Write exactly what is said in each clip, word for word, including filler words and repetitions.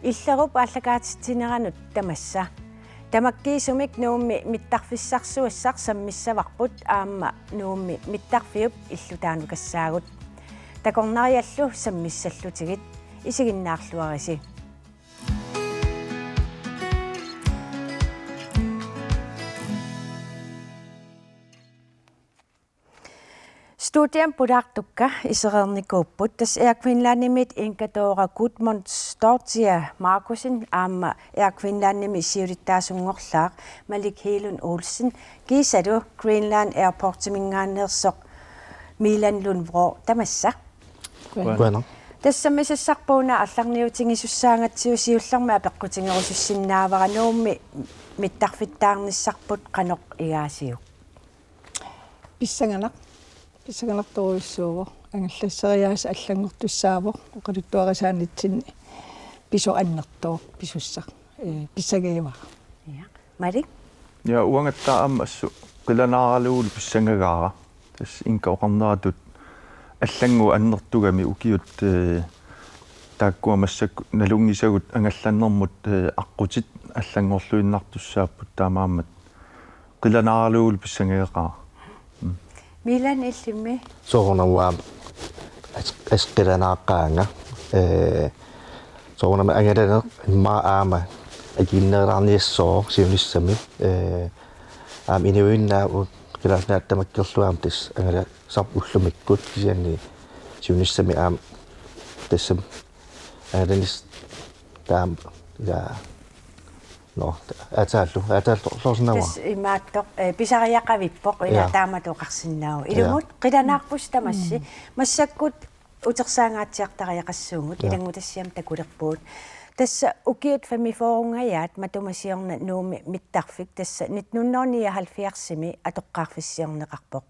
Illerup aallakaatitsineranut tamassa. Tamakkiisumik Nuummi mittarfissarsuassaq sammissavarput aamma Nuummi mittarfiup illutaanukassaagut. Takornariallu sammissallutigit, isiginnaarluarisi. Studiami pulaartukka isereernikuupput, tassa Air Greenlandimiit Inga Dora Gudmundsdóttir Markussen aamma Air Greenlandimi siulittaasunngorlaaq Malik Hegelund Olsen kiisalu Greenland Airportsiminngaanneersoq Milan Lundvraag tamassa. Qujanaq. Tassa sammisassarput una aallarniutigisussaagatsigu, siullermik apeqqutigerusussinnaavara Nuummi mittarfittaarnissarput qanoq igaasiuk? Pissanganaq-, pissanganartorujussuuvoq. Angallasseriaaseq allanngortussaavoq. Oqaluttuarisaanitsinni pisoq annertooq, pisussaq. Ee, pissangagivara. Ja. Malik? Ja, uangattaaq aamma assut qilanaaralugulu pissangagaara. Tassa Inga oqarneratut allannguup annertugami ukiut, ee, taakkua massakkut nalunngisagut angallannermut, ee, aqqutit allanngorluinnartussaapput, taamaammat qilanaaralugulu pissangagaqaara. Mm. Milan, illimmi? Soorunami aamma as-, assut qilanaaqaanga. Ee, soorunami angalaneq immaqa aamma akiinnarniassooq siunissami. Ee, aamma inuinnaat qilanaartut tamakkerlugu aamma tassa angalasarput ullumikkut, kisianni siunissami aamma tassami angalanis taama, ja, nå, aataallu, aataallu, lo-, loorsinnaavara. Tassa imaattoq, ee, pisariaqavippoq, ila. Ja. Taamatut oqarsinnaavoq. Ja. Ilumut, qilanaarpusi tamassi. Mm. Massakkut utersaangaatsiartariaqassuugut, ja, ilanngutassiami takulerpugut. Tassa ukiut femogfyrrengajaat matuma siorna Nuummi mittarfik, tassa nitten hundrede nioghalvfjerdsimi atoqqaarfissiorneqarpoq.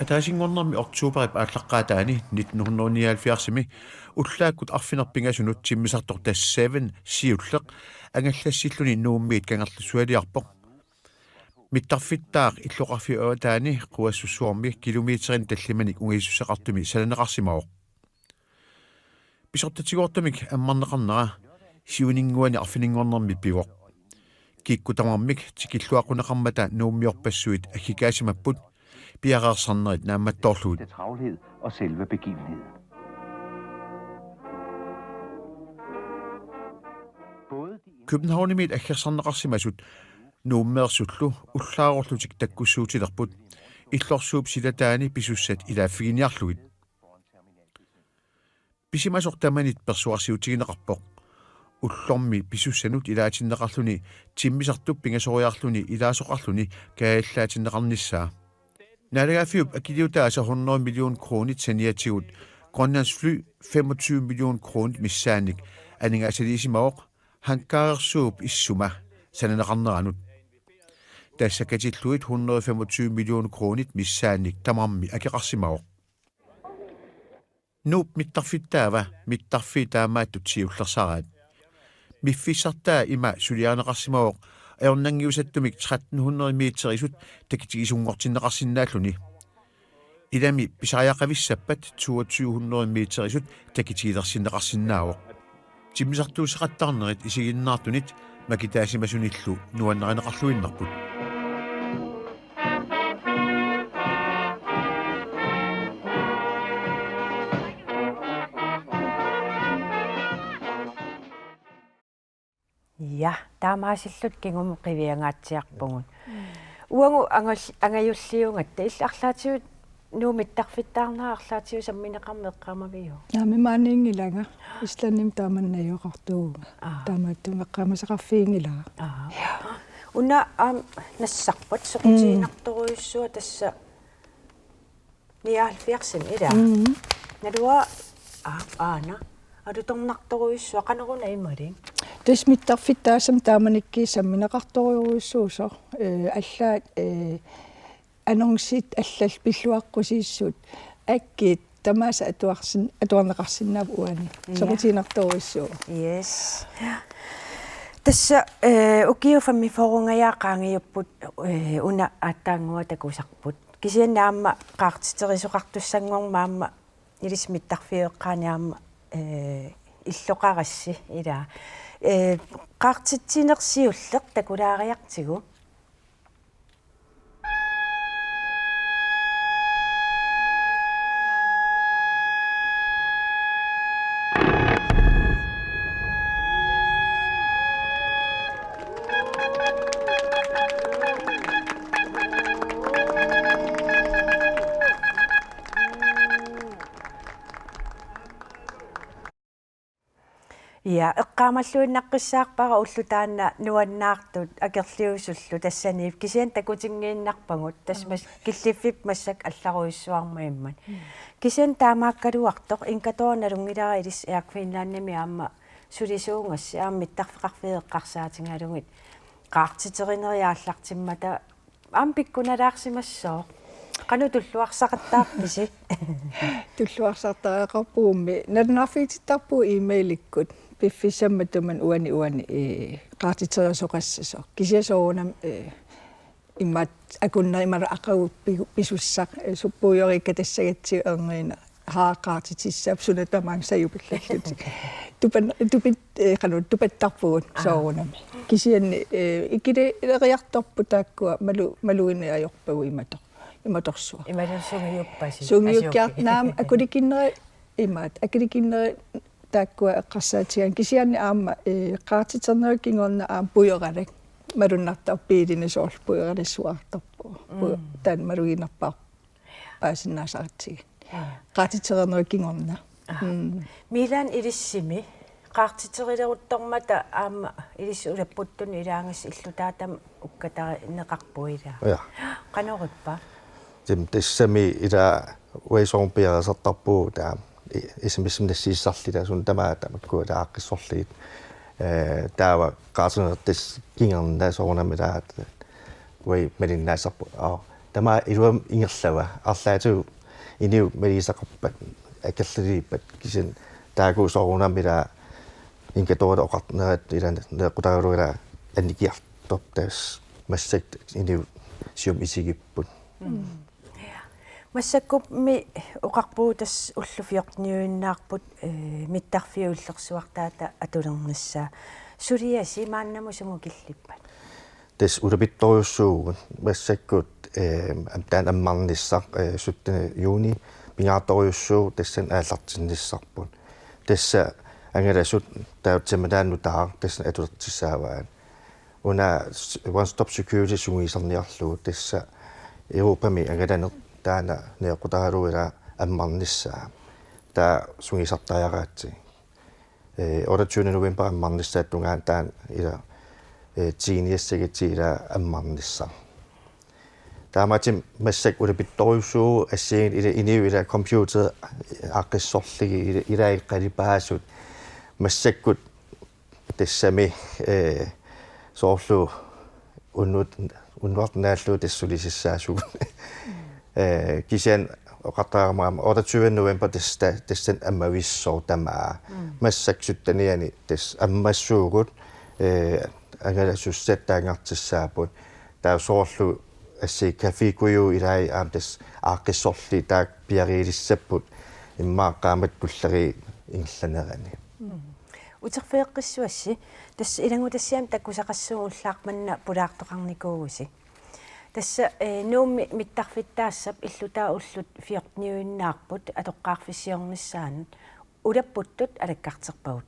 Ataasinngornermi oktoberip aallaqqaataani nitten hundrede nioghalvfjerdsimi ullaakkut arfineq-pingasunut timmisartoq Dash Seven siulleq angallassilluni Nuummiit Kangerlussualiarpoq. Mittarfittaaq illoqarfiup avataani Quassussuarmi kilometerinik tallimanik ungasisoqartumi sananeqarsimavoq. Pisortatigoortumik ammarneqarnera siuninnguani arfininngornermi pivoq. Kikkut tamarmik tikilluaqquneqarmata Nuummiorpassuit aggikaasimapput piareersarnerit naammattoorlugit. Travlhed og selve begivenheden. Københavnimiit aggersarneqarsimasut Nuummeersullu ullaarorlutik takkussuutilerput illorsuup silataani pisussat ilaaffiginiarlugit. Pisimasoq tamanit persuarsiutigineqarpoq. Ullormi pisussanut ilaatinneqarluni timmisartup pingasoriarluni ilaasoqarluni kaajallaatinneqarnissaa. Naalagaaffiup akiliutaasa hundrede million kronit saniatigut Grønlandsfly femogtyve million kronit missaannik aningaasaliisimavoq hangarersuup issuma sananeqarneranut. Tassa katillugit hundrede femogtyve million kronit missaannik tamarmi akeqarsimavoq. Nuup mittarfittaava mittarfiit taamaattut siullersaraat. Miffissartaa ima suliarineqarsimavoq ajornanngiusattumik tretten hundrede meterisut takitigisunngortinneqarsinnaalluni. Ilami pisariaqavissappat toogtyve hundrede meterisut takitigilersinneqarsinnaavoq. Timmisartuussaqattaarnerit isiginnaartunit makitaasimasunillu nuannarineqarluinnarput. Ja, taamaasilluta kingumut qiviangaatsiarpugut. Mm. Uagut angal-, angajulliugatta illit arlaatigut Nuup mittarfittaarnera arlaatigut sammineqarneq eqqaamaviuk? Naamik, maaniinngilanga. Islandimi taamani najugaqartuuvunga. Aa. Taamaattumik eqqaamasaqarfiginngilara. Aa. Ja. Una aamma nassarpat soqutiginartorujussuaq tassa nioghalvfjerdsimi, ilaa? Mm. Naluara, aa, aana. Alutornartorujussuaq, qanoruna imaluunniit? Tassa mittarfittaassamik taamanikkut sammineqartorujussuusoq, ee, allaat, ee, annoncit allallu pilluaqqusiissut. Akit tamaasa atuarsin-, atuarneqarsinnaapput uani. Ja. Soqutiginartorujussuuvoq. Yes. Tassa, ee, ukiut femogfyrrengajaat qaangiupput, ee, una aatsaannguaq takusarput. Kisianni aamma qaartiterisoqartussanngormat aamma ilissi mittarfiup eqqaani aamma, ee, illoqarassi ilaa. Ee, qaartitsineq siulleq takulaariartigu. Ja, eqqaamalluinnaqqissaarpara ulloq taanna nuannaartut akerliusullu tassaniippoq, kisianni takutinngiinnarpagut, tassa mas-, killiffipput massakkut allarujussuarmagimmat. Mm. Kisianni taamaakkaluartoq Inkadora nalunngilara ilissi Air Greenlandimi aamma sulisuugassi aamma mittarfeqarfiit eqqarsaatigalugit qaartiterinerit aallartimmata aamma pikkunalaarsimassooq. Qanoq tulluarsaqattaarpisi? Tulluarsartariaqarpugummi. Nalunaarfigisittarpugut e-mailikkut piffissami matuma uani uani, ee, qaartiterisoqassasoq. Kisianni soorunami, ee, imaattoq akunneq imaluunniit aqagu pi-, pisussaq, ee, suut puigorikka tassagatsigu erniinnaq. Haa, qaartitissavit suna tamaanga sajupillalutik. Tupan-, tupit-, ee, qanoq tupattarpugut. Aa. Soorunami. Kisianni, ee, ikileriartorput taakkua malu-, malugineq ajorpagut imator-, imatorsuaq. Imatorsuaq sungiuppasi. Sungiukkiartorneq aamma akulikinnerit imaattoq, akulikinnerit taakkua eqqarsaatigaanni kisianni aamma, ee, qaartiternerup kingorna aamma pujoralak. Malunnartarpoq biilini soorlu pujoralak suaartarpoq. Pu-, mm, taanna maluginerpaaq paasinnaasaratsigu. Aa. Qaartiternerup kingorna. Aa. Mm. Milan ilissimi qaartiterileruttormata aamma ilissi ulapputtunut ilaagassat illutaa taama ukkatarineqarpoq ilaa. Ja. Qanorippa? Tim tassami ilaa uagut soorunami piareersartarpugut taava i-, S M S-imik nassiussarluta suna tamaat tamakku ilaa aaqqissorlugit. Ee, taava qaartiternerup kingorna soorunami ilaa uagut malinnaassarput. Aa, tamaat iluamik ingerlavoq. Arlaatigut inuit maligisaqarpat, akerlilerpat, kisianni taakku soorunami ilaa Inkadorata oqarnerat ilaa neeqqutaralugu ilaa annikiartorpoq tassa massakkut inuit siumut isigipput. Mm. Massakkummi oqarpugut tassa ullut fjorteniuinnaarput, ee, mittarfiup illersuartaata atulernissaa. Suliasi maannamut sumut killippat? Tassa ulapittorujussuuvugut massakkut, ee, am-, taanna ammarnissaq, ee, syttende juni pingaartorujussuuvoq, tassani aallartinnissarput. Tassa angalasut taava tamalaanut taava tassani atulertussaavaat. Una s-, One Stop Security sungiusarniarlugu tassa Europami angalaneq taanna neeqqutaralugu ilaa ammarnissaa. Taava sungiusartariaqaratsigu. Ee, otteogtyvende november ammarnissaata tungaanut taanna ilaa, ee, tiiniassagatsigu ilaa ammarnissaq. Taamaattumik massakkut ulapittorujussuuvoq assigiinngitsunik ilaa inuit ilaa computer aaqqissorlugit ilaa, ilaa qalipaasut massakkut tassami, ee, soorlu unnuit-, unnuarnaallu tassa sulisissaasugut. Ee, kisianni oqartariaqarama otteogtyvende november tassa ta-, tassani ammavissoq tamaat. Mm. Massakkut syttenianni tassa ammassuugut, ee, angalasussat taanngartussaapput. Taava soorlu assi Café Kuju ilai aamma tassa aaqqissorlugit taakku piariilissapput immaqa qaammatit kulleriit ingerlanerani. Mm. Uterfigeqqissuassi, tassa ilanngutassiami takusaqassuunga ullaaq manna pulaartoqarnikuuvusi. Tassa, ee, Nuummi mittarfittaassap illutaa ullut fjorteniuinnaarput atoqqaarfissiornissaanut, ulapputtut alakkarterpagut.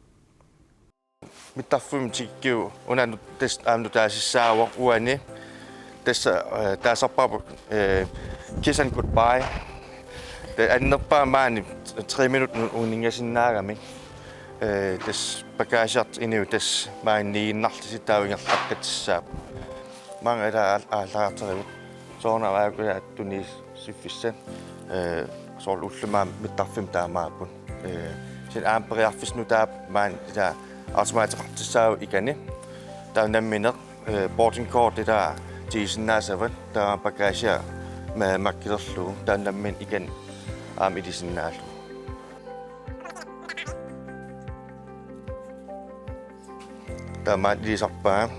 Mittarfimmut tikikkivoq una nut-, tassa aamma nutaasissaavoq uani. Tassa, ee, taasarparput, ee, Kiss and Goodbye. Taava annerpaaq maani tre minut nu-, uninngasinnaagami. Ee, tassa bagagertut inuit tassa maani niinnarlutik taava ingerlaqqissaapput. Maanga ilaa aal-, aallartaripput. Soorunami aajuku ilaa tunissiffissat. Ee, soorlu ulloq manna mittarfimmut taamaapput. Ee, kisianni aamma periarfissat nutaat maani ilaa automateqartussaavoq ikani. Taava nammineq, ee, boarding card ilaa tigisinnaasavat, taava bagage ma-, makkilerlugu, taava nammineq ikani aamma ilisinnaallugu. Taava maani ilisarpaat.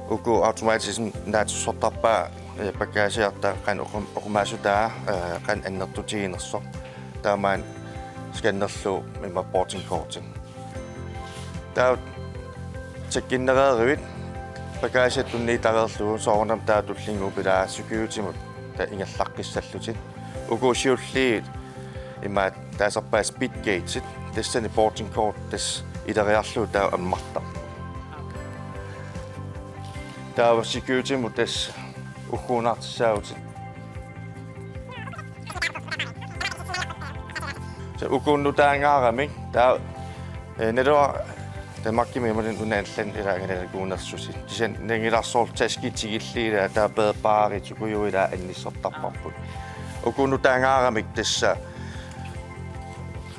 Uku automatisk naatsorsortarpaat eh, bagagertaa qanoq oqum-, oqimaassutaat, eh, qanoq annertutiginersoq. Taamaammat scannerlugu immaqa boarding korti. Taava tjekkinnereeruit bagagertaa tunniuttareerlugu soorunami taava tullinnguuppoq ilaa securitimut taava ingerlaqqissallutit. Uku siulliit immaqa taasarpaat speed gated, tassani boarding korti tassa ileriarlugu taava ammartarpoq. Taava securitimut tassa ugguunaartissaavutit. Tassa ukuup nutaangaaramik taava, eh, naluara tamakkiimmat imaluunniit una allanut ilaa angalanikuunersusi. Kisianni nangilarsuarlu taskit tikillugu ilaa taava bærbare tukujuit ilaa annissortarparput. Ukuup nutaangaaramik tassa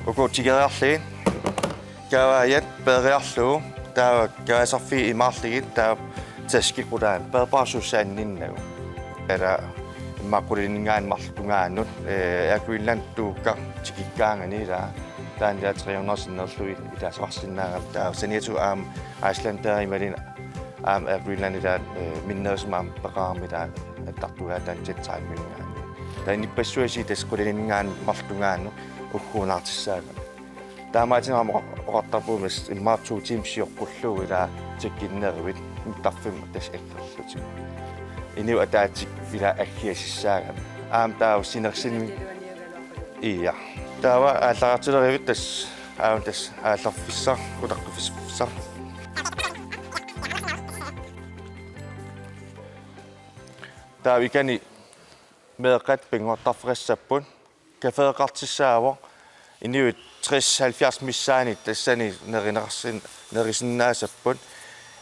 uku tikeriarlugit. Kavaajat peeriarlugu taava kavaasarfiit imaarlugit taava taskit qulaani bærbare suussaanninnagu. Ilaa immaqa qulininngaanniit marluk tungaanut, eh, Air Greenland tuukka tikikkaangani ilaa taanna ilaa tre hundrede sinnerlugit ilaasoqarsinnaagami taava saniatigut aamma Icelandair imaluunniit aamma Air Greenland ilaa, eh, minnerusumik aamma peqarami ilaa attartugaa taanna jet timerinngaanniit. Taava inuppassuit tassa qulininngaanniit marluk tungaanut ugguunaartissaagami. Taamaattumik aamma oqartarpugut immaqa to tiimit sioqqullugu ilaa tjekkinneruit mittarfimmut tassa aggerlutit. Inuit ataatsikkut ilaa aggiasissaagami. Aamma taava sinerissami. Ia. Taava aallartileruit tassa aamma tassa aallarfissaq, utaqqifissaq. Taava ikani meeqqat pinnguartarfeqassapput. Caféqartussaavoq. Inuit tres halvfjerds missaanni tassani nerineqarsin-, nerisinnaassapput.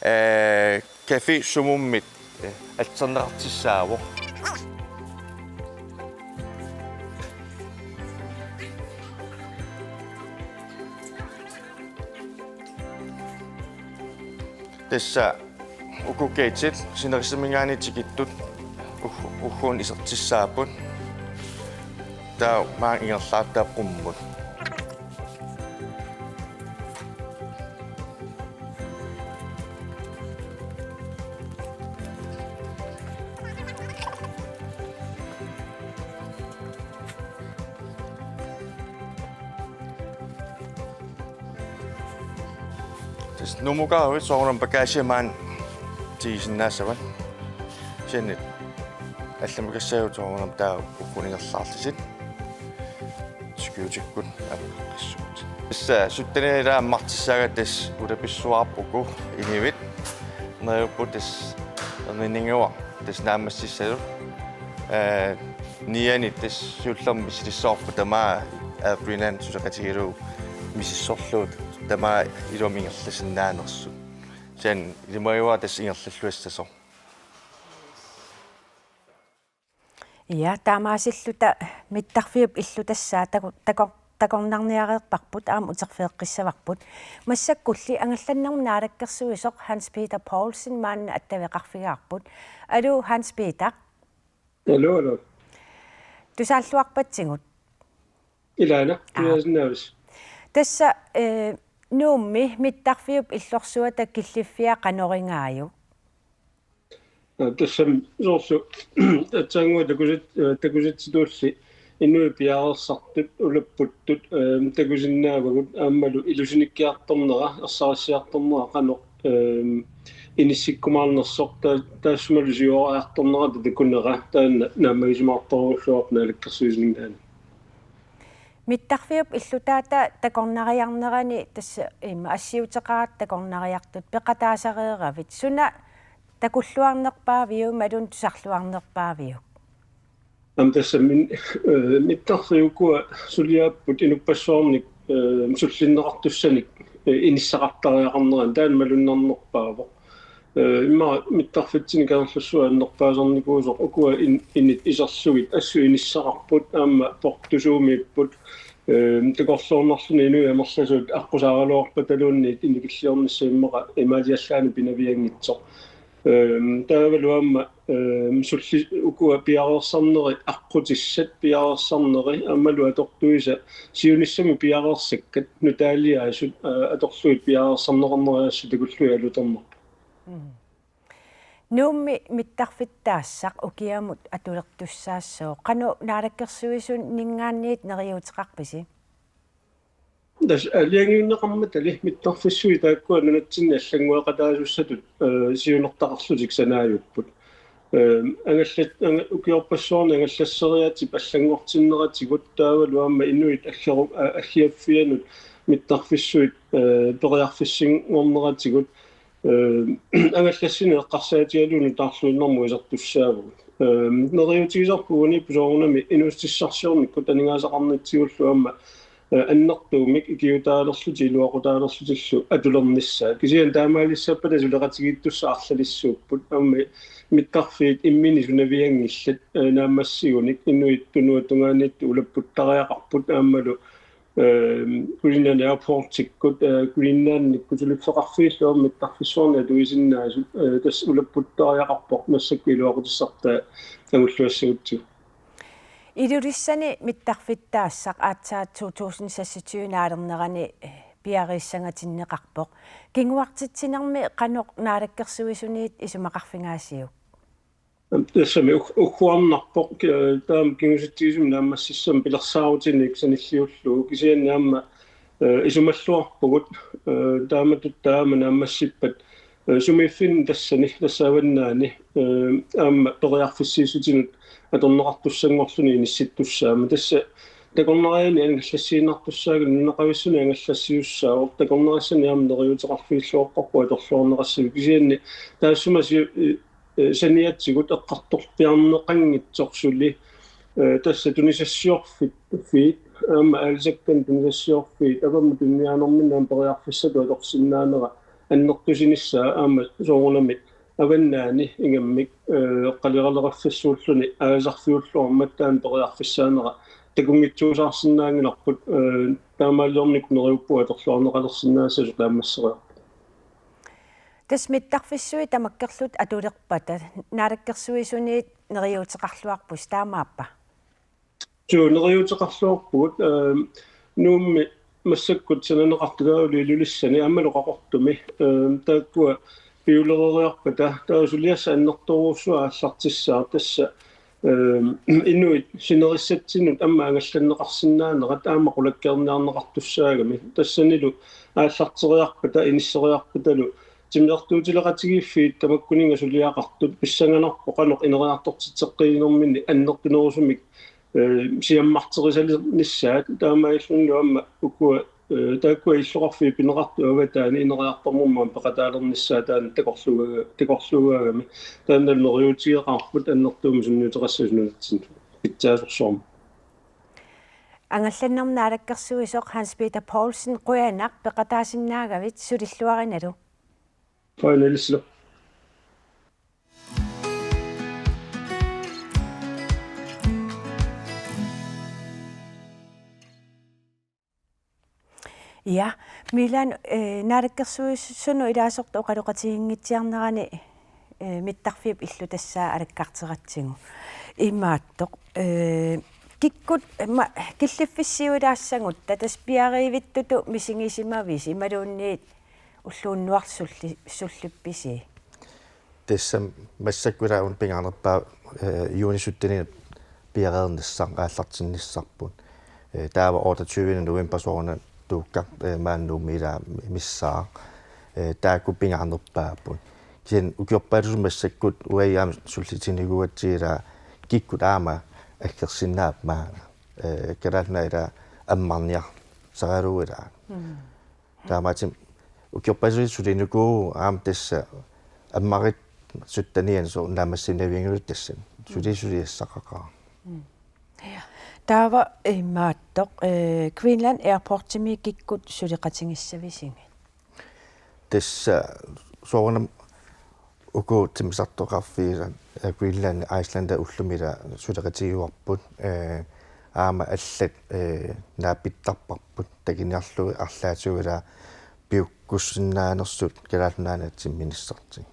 Eh, café sumummit, eh, atserneqartussaavoq. Tassa uku gated sinerissaminngaanniit tikittut ug-, ugguuna isertissaapput. Taava maanga ingerlaartaa qummut. Tassa nuummukaruit soorunami bagagea maani tigusinnaassavat. Kisianni allamikassaagut soorunami taava ugguuna ingerlaarlutit. Securitykkut apeqqissuugut. Tassa syttenini ilaa ammartissaagut tassa ulapissuarput uku inuit. Neriuppunga tassa erninnguaq tassa naammassissallugu. Eh, niani tassa siullermik misilissavarput tamaat Air Greenland suleqatigalugu misissorlugu tamaat ilumut ingerlasinnaanersut. Kisianni ilimagaara tassa ingerlalluassasoq. Ja, taamaasilluta mittarfiup illutassaa taku-, tako-, takornarniareerparput aamma uterfigeqqissavarput. Massakkulli angallannermut naalakkersuisoq Hans Peter Poulsen maanna attaveqarfigaarput. Aluu, Hans Peter. Aluu, aluu. Tusaalluarpatsigut. Ilaana, aa, tusaasinnaavusi. Tassa, eh, Nuummi mittarfiup illorsuata killiffia qanoringaajuk? Aa, tassami soorlu aatsaannguaq takusit-, eh, takusitsitulli inuit piareersartut ulapputtut, eh, takusinnaavagut aammalu ilusinikkiartornera, ersarissiartornera qanoq, eh, inissikkumaarnersoq ta-, taassumalu siuariartornerata takunera taanna naammagisimaartorujussuuarput naalakkersuisuninngaanniit. Mittarfiup illutaata takornariarnerani tassa immaqa assiuteqarata takornariartut peqataasareeravit. Suna takulluarnerpaaviuk imaluunniit tusarluarnerpaaviuk? Aamma tassami, eh, mittarfiit ukua suliaapput inuppassuarnik, eh, sullinneqartussanik, eh, inissaqartariaqarnerani taanna malunnarnerpaavoq. Eh, immaqa mittarfitsinni Kangerlussuaq annerpaasarnikuusoq ukua in-, init iserlugit assut inissaqarput aamma portusuumiipput, eh, takorloornarluni inuit amerlasuut aqqusaaraluarpataluunniit inikilliornissaq immaqa imaaliallaannaq pinavianngitsoq. Eh, taavalu aamma, eh, sulli-, ukua piareersarneri aqqutissat piareersarneri aammalu atortuisa siunissami piareersakkat nutaaliaasut, eh, atorlugit piareersarneqarneriassat takullugit alutornarpoq. Mm. Nuummi mittarfittaassaq ukiamut atulertussaassooq, qanoq naalakkersuisuninngaanniit neriuuteqarpisi? Tassa aalajangiunneqarmatali mittarfissuit taakkua nunatsinni allanngueqataasussatut, eh, siunertaqarlutik sanaajupput. Eh, angallat-, anga-, ukiorpassuarni angallasseriaatip allanngortinneratigut taavalu aamma inuit alleru-, a-, alliaffianut mittarfissuit, eh, periarfissinngorneratigut, eh, angallassineq eqqarsaatigalugu nutaarluinnarmut isertussaavugut. Eh, neriuutigisarput uaniippoq soorunami inuussutissarsiornikkut aningaasaqarnitsigullu aamma, eh, annertuumik ikiuutaalerlutik iluaqutaalerlutillu atulernissaat. Kisianni taamaalissappata suleqatigiittussat arlalissuupput. Aamma mittarfiit imminnut sunavianngillat, eh, naammassigunik inuit tunuatungaaniittut ulapputtariaqarput aammalu, eh, Greenland Airportsikkut, eh, Greenlandikkut suliffeqarfiillu aamma mittarfissuarnik atuisinnaasut, eh, tassa ulapputtariaqarpoq massakkut iluaqutissartaa angulluassagutsigu. Ilulissani mittarfittaassaq aatsaat to tusind seksogtyve naalernerani piariissangatinneqarpoq. Kinguartitsinermi qanoq naalakkersuisuniit isumaqarfigaasiuk? Tassami ug-, ugguarnarpoq, eh, taama kingusitsigisumik naammassissamik pilersaarutinik sanilliullugu kisianni aamma, eh, isumalluarpugut, eh, taamatut taama naammassippat, eh, sumiiffinni tassani, tassa avannaani, eh, aamma periarfissiissutinut atorneqartussanngorluni inissittussaammat. Tassa takornariani angallassiinnartussaagami nunaqavissuni angallassisussaavoq. Takornarissani aamma neriuuteqarfigilluarparput atorluarneqassasoq. Kisianni taassuma si-, eh, saniatigut eqqartorpiarneqanngitsoq suli, eh, tassa tunisassiorfiit, aamma aalisakkanik tunisassiorfiit, avammut tuniniaanerminni aamma periarfissatut atorsinnaanera annertusinissaa aamma soorunami avannaani ingammik, eh, qalileraleraffissuulluni aalisarfiulluarmat taanna periarfissaanera takunngitsuusaarsinnaanngilarput, eh, taamaaliornikkut neriuppunga atorluarneqalersinnaassasoq naammasseriarpat. Tassa mittarfissuit tamakkerlutik atulerpata naalakkersuisuniit neriuuteqarluarpusi, taamaappa? Suu, neriuuteqarluarpugut, eh, Nuummi massakkut sananeqartut taavalu Ilulissani aammalu Qaqortumi, eh, taakkua piulereriarpata, taava suliassaq annertoorujussuaq aallartissaaq tassa, eh, inuit sinerissatsinnut aamma angallanneqarsinnaanerat aamma qulakkeerniarneqartussaagami. Tassanilu aallarteriarpata, inisseriarpatalu timmisartuutileqatigiiffiit tamakkuninnga suliaqartut pissanganarpoq qanoq ineriartortitseqqiinerminni annertunerusumik, eh, siammarterisalernissaat taamaalillunilu aamma ukua, eh, taakkua illoqarfiit pineqartut avataani ineriartornermut aamma peqataalernissaat taanna takorluuga-, takorluugaagami. Taanna neriuutigeqaarput annertuumik sunniuteqassasoq nunatsinni pitsaasorsuarmik. Angallannermut naalakkersuisoq Hans Peter Poulsen, qujanaq peqataasinnaagavit, sulilluarinalu. Qujanaq ilissilu. Ja, Milan, eh, naalakkersuisunut ilaasortat oqaloqatiginngitsiarnerani, eh, mittarfiup illutassaa alakkarteratsigu. Imaattoq, eh, kikkut, ma-, killiffissiuilaassagutta, tassa piarivittutut misigisimavisi imaluunniit ulluunnuarlu sulli-, sullippisi? Tassa massakkut ilaa una pingaarnerpaaq, eh, juuni syttenianut piareernissaq aallartinnissarput. Eh, taava otteogtyvende november soorunami tuukka, eh, maani Nuummi ilaa missaaq. Eh, taakku pingaarnerpaapput. Kisianni ukiorpaalusumik massakkut uagut aamma sullitsinikuugatsigit ilaa kikkut aamma aggersinnaapput maani. Eh, Kalaallit Nunaat ilaa ammarniarsaralugu ilaa. Mm. Taamaattumik ukiorpaalusumik sulinikuuvugut aamma tassa ammarit syttenianni soorlu naammassinavianngilaq tassani. Suli suliassaqaqaaq. Mm. Ja. Taava imaattoq, eh, Greenland Airportsimi kikkut suleqatigissavisigit? Tassa soorunami uku timmisartoqarfiit, eh, Greenland, Iceland ullumi ilaa suleqatigiuarput, eh, aamma allat, eh, naapittarparput, takuniarlugit arlaatigut ilaa piukkussinnaanersut Kalaallit Nunaanni timminissartik.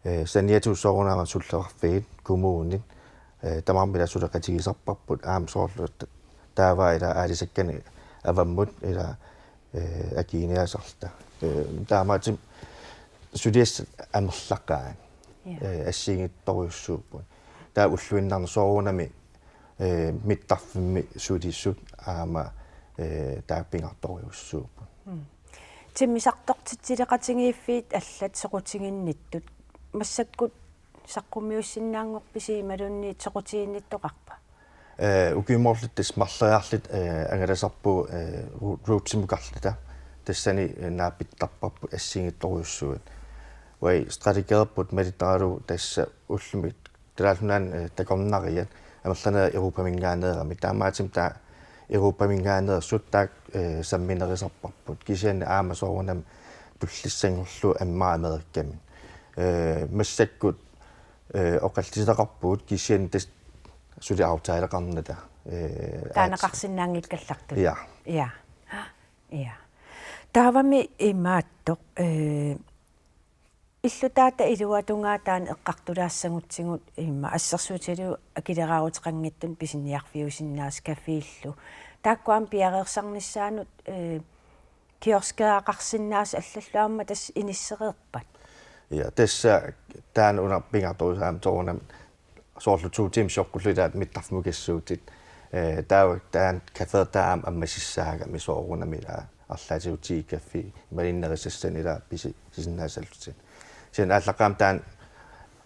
Eh, saniatigut soorunami aamma suliffeqarfiit, kommunit, eh, tamarmik ilaa suleqatigisarparput, aamma soorlu t-, taava ilaa aalisakkanik avammut ilaa, eh, akiniaasarluta. Eh, taamaattumik suliassat amerlaqaat. Ja. Eh, assigiinngitsorujussuupput. Taava ulluinnarni soorunami, eh, mittarfimmi sulisut aamma, eh, taava pingaartorujussuupput. Mm. Timmisartortitsileqatigiiffiit allat soqutiginnittut. Massakkut saqqummiussinnaanngorpisi imaluunniit soqutiginnittoqarpa? Eh, ukiumoorluta tassa marloriarluta, eh, angalasarpugut, eh, Ru-, Rootsimukarluta. Tassani, eh, naapittarparput assigiinngitsorujussuit. Uagut strategerput malittaralugu tassa ullumi Kalaallit Nunaanni, eh, takornariat amerlanerit Europaminngaanneeramik. Taamaattumik taava Europaminngaanneersut taakku, eh, samminerisarparput. Kisianni aamma soorunami tullissanngorlugu immaqa Amerikami. Eh, massakkut, eh, oqalliseqarpugut kisianni tassa suli aftaleqarnata, eh, taaneqarsinnaanngikkallartut. Ja. Ja. Ja. Taavami imaattoq, eh, illutaata iluatungaa taanna eqqartulaassagutsigu immaqa assersuutigalugu akileraaruteqanngitsumik pisiniarfiusinnaasut cafélu. Taakku aamma piareersarnissaannut, eh, kioskeeraqarsinnaasut allallu aamma tassa inissereerpat? Ja, tassa taanna una pingaartorujussuuvoq aamma soorunami soorlu to timer shokkuluitaat mittarfimukassuutit. Eh, taava taanna café taanna aamma ammasissaagami soorunami ilaa arlaatigut ti kaffi imaluunniit nerisassanik ilaa pisi-, pisisinnaassallutik. Kisianni aallaqqaammut taanna,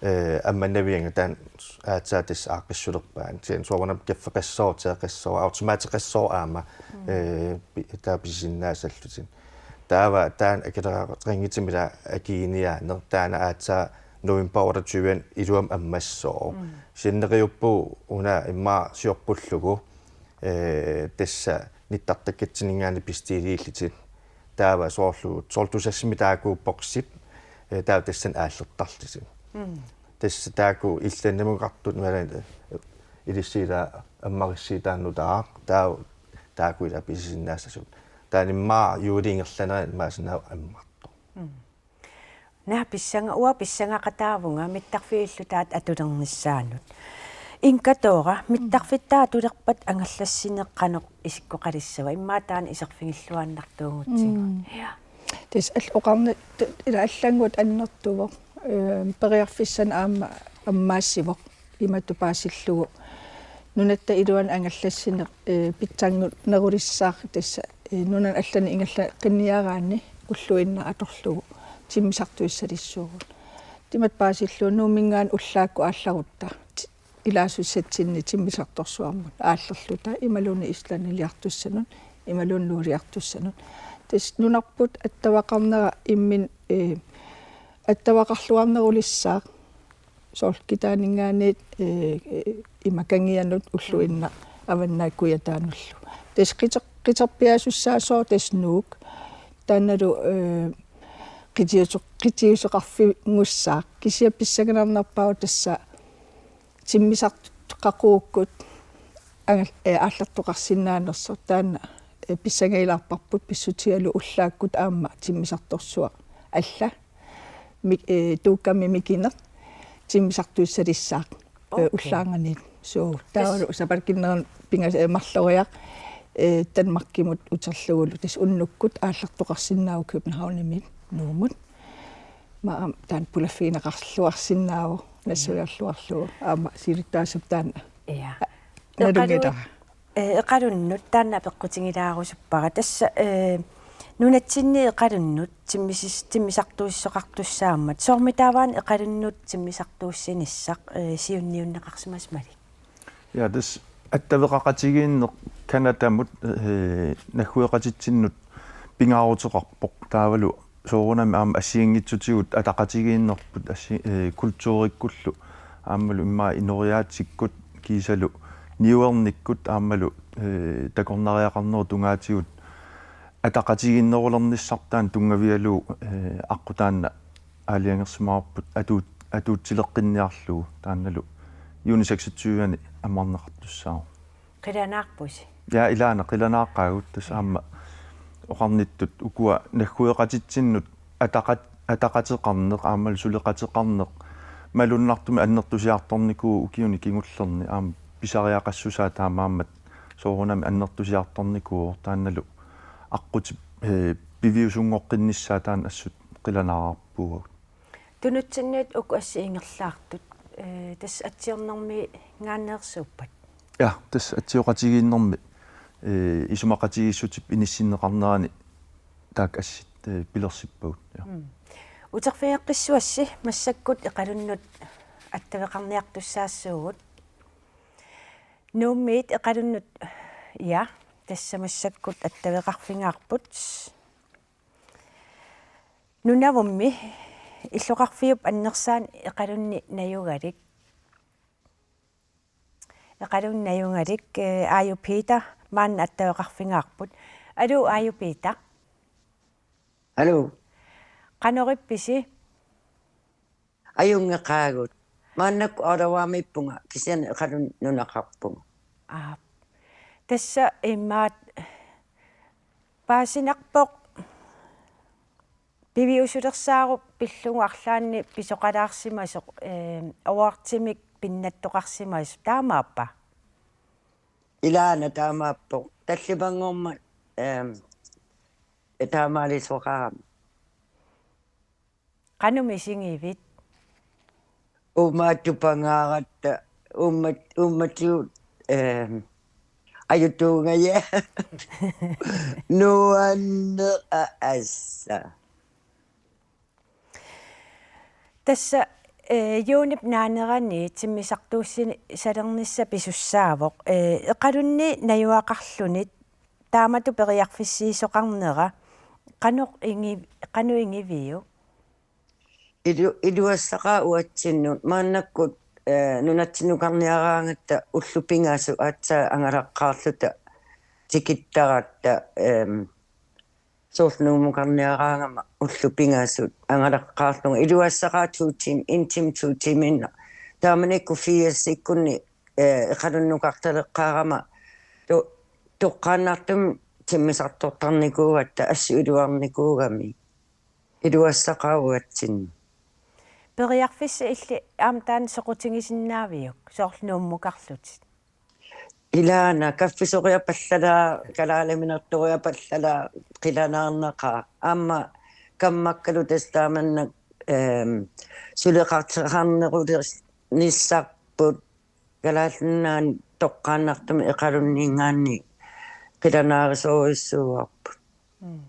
eh, ammannavianngilaq taanna aatsaat tassa aaqqissulerpaat. Kisianni soorunami kaffeqassooq, teeqassooq, automateqassooq aamma, mm, eh, pi-, taava pisisinnaassallutik. Taava taanna akileraaruteqanngitsumik ilaa akiginiaaneq taanna aatsaat november otteogtyve iluamik ammassooq. Mm. Kisianni neriuppugut una immaqa siorpullugu, eh, tassa nittartakkatsinninngaanniit bestiliillutik. Taava soorlu tolv tusind taakku boksit, eh, taava tassani aallertarlutik. Mm. Tassa taakku Islandimukartut imaluunniit, eh, ilissi ilaa ammarissiit taanna nutaaq, taava taakku ilaa pisisinnaassasut. Taanna immaqa juuliit ingerlaneranni immaqa sinnaavoq ammartoq. Mm. Naa pissanga-, uanga pissangaqataavunga mittarfiit illutaat atulernissaannut. Inka Thora, mittarfittaaq atulerpat angallassineq qanoq isikkoqalissava? Immaqa taanna iserfigilluinnartuugutsigu. Mm. Ja. Tassa al-, oqarni-, t-, ilaa allannguaq annertuvoq. Ehm, periarfissanik aamma ammaassivoq. Imatut paasillugu nunatta iluani angallassineq, eh, pitsanngunerulissaaq tassa, eh, nunanut allanut ingerlaqqinniaraanni ulluinnaq atorlugu timmisartuussalissuugut. Imatut paasillugu Nuumminngaanniit ullaakkut aallarutta ti-, ilaasussatsinni timmisartorsuarmut aallerluta imaluunniit Islandiliartussanut, imaluunniit Nuuliartussanut. Tassa nunarput attaveqarnera imminut, eh, attaveqarluarnerulissaaq. Soorlu Kitaaninngaanniit, eh, eh, ima Kangianut ulluinnaq Avannaata Kujataanullu. Tassa qiter-, qiterpiaasussaasoq tassa Nuuk. Taannalu, eh, qitiusu-, qitiusoqarfinngussaq. Kisianni pissanganarnerpaavoq tassa timmisartoqaqugukkut angal-, eh, aallartoqarsinnaanersoq. Taanna, eh, pissangagilaarparput pissutigalugu ullaakkut aamma timmisartorsuaq alla. Mik-, eh, Tuukkami mikineq timmisartuussalissaaq, eh, okay, ullaarnganiit. Suu, taavalu sapaatip akunnerani pingas-, eh, marloriaq, eh, Danmarkimut uterlugulu tassa unnukkut aallartoqarsinnaavoq Københavnimiit Nuummut. Aamma taanna pulaffigineqarluarsinnaavoq, ja, nassuiarluarlugu aamma siulittaasup taanna. Ja. Nalunngilaa. Eqalu-, eh, Eqalunnut taanna apeqqutigilaarusuppara. Tassa, eh, nunatsinni Eqalunnut timmisis-, timmisartuussisoqartussaammat. Soormitaava Eqalunnut timmisartuussinissaq, eh, siunniunneqarsimasumalik? Ja, tassa attaveqaqatigiinneq Canadamut, eh, naggueqatitsinnut pingaaruteqarpoq. Taavalu soorunami aamma assigiinngitsutigut ataqatigiinnerput assi-, eh, kulturikkullu aammalu immaqa inoriaatsikkut kiisalu niuernikkut aammalu, eh, takornariaqarnerup tungaatigut ataqatigiinnerulernissartaa tunngavigalugu, eh, aqqut taanna aalajangersimavarput atuut-, atuutileqqinniarlugu taannalu juuni seksogtyve-ani ammarneqartussaavoq. Qilanaarpusi? Ja, ilaana qilanaaqaagut tassa aamma oqarnittut ukua naggueqatitsinnut ataqat-, ataqateqarneq aammalu suleqateqarneq malunnartumik annertusiartornikuuvoq ukiuni kingullerni aamma pisariaqassusaa taamaammat soorunami annertusiartornikuuvoq taannalu aqqutip, eh, piviusunngoqqinnissaa taanna assut qilanaarpugut. Tunutsinniit uku assit ingerlaartut, ee, tassa atsiornermiingaanneersuuppat? Ja, tassa atsioqatigiinnermi, ee, isumaqatigiissutip inissinneqarnerani taakku assit, ee, pilersippagut. Ja. Mm. Uterfigeqqissuassi massakkut Iqalunnut attaveqarniartussaassuugut. Nuummiit Iqalunnut, ja, tassa massakkut attaveqarfigaarput. Nunavummi illoqarfiup annersaani Iqalunni najugalik. Iqalunni najugalik, ee, Aaju Peter maanna attaveqarfigaarput. Aluu, Aaju Peter. Aluu. Qanorippisi? Ajunngeqaagut. Maannakkut Ottawa-miippunga, kisianni Iqalunni nunaqarpunga. Aap. Tassa imaat paasinarpoq piviusulersaarup pillugu arlaanni pisoqalaarsimasoq, ee, overtimik pinnattoqarsimasoq, taamaappa? Ilaana taamaappoq. Tallimanngormat, ehm, taamaalisoqarami. Qanoq misigivit? Uummaattupangaaratta, uummat-, uummatigut, ehm, ajutuungaja. Nuanneq, aa, assa. Tassa, ee, juunip naanerani timmisartuussisalernissaq pisussaavoq. Ee, Iqalunni najugaqarluni taamatut periarfissiisoqarnera qanoq ingi-, qanoq ingiviuk? Ilu-, iluassaqaaq uatsinnut, maannakkut, ee, nunatsinnukarniaraangatta ullut pingasut aatsaat angalaqqaarluta tikittaratta, ehm, soorlu Nuummukarniaraangama ullut pingasut angalaqqaarlunga. Iluassaqaaq to timer, en time, to timerinnaq. Taamanikkut firsikkunni, ee, Iqalunnukartaleqqaarama to-, toqqaannartumik timmisartortarnikuugatta assut iluarnikuugami. Iluassaqaaq uatsinnut. Periarfissat illit aamma taanna soqutigisinnaaviuk, soorlu Nuummukarlutit? Ilaana kaffisoriapallalaaq, kalaaliminertoriapallalaaq, qilanaarnaqaaq. Aamma kammakkalu tassa taamannak, ehm, suleqartoqarnerulernissarput, Kalaallit Nunaanni toqqaannartumik Iqalunniingaanniit qilanaarisorujussuuarput. Mm.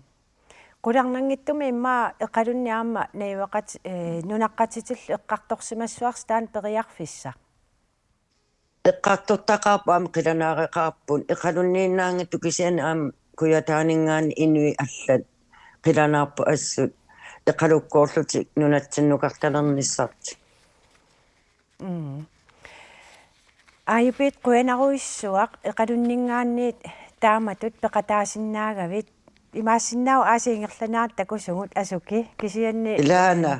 Qularnanngitsumik immaqa Iqalunni aamma najugaqat-, ee, nunaqqatitillu eqqartorsimassuarsi taanna periarfissaq? Eqqartortaqaarput, aamma qilanaareqaarput. Iqalunniinnaanngitsoq, kisianni aamma Kujataaniingaanniit inuit allat qilanaarput assut iqalukkoorlutik nunatsinnukartalernissartik. Mm. Aaju Peter, qujanarujussuaq Iqalunniingaanniit taamatut peqataasinnaagavit. Imaassinnaavoq aasiit ingerlaneranni takusugut asuki, kisianni, ilaana,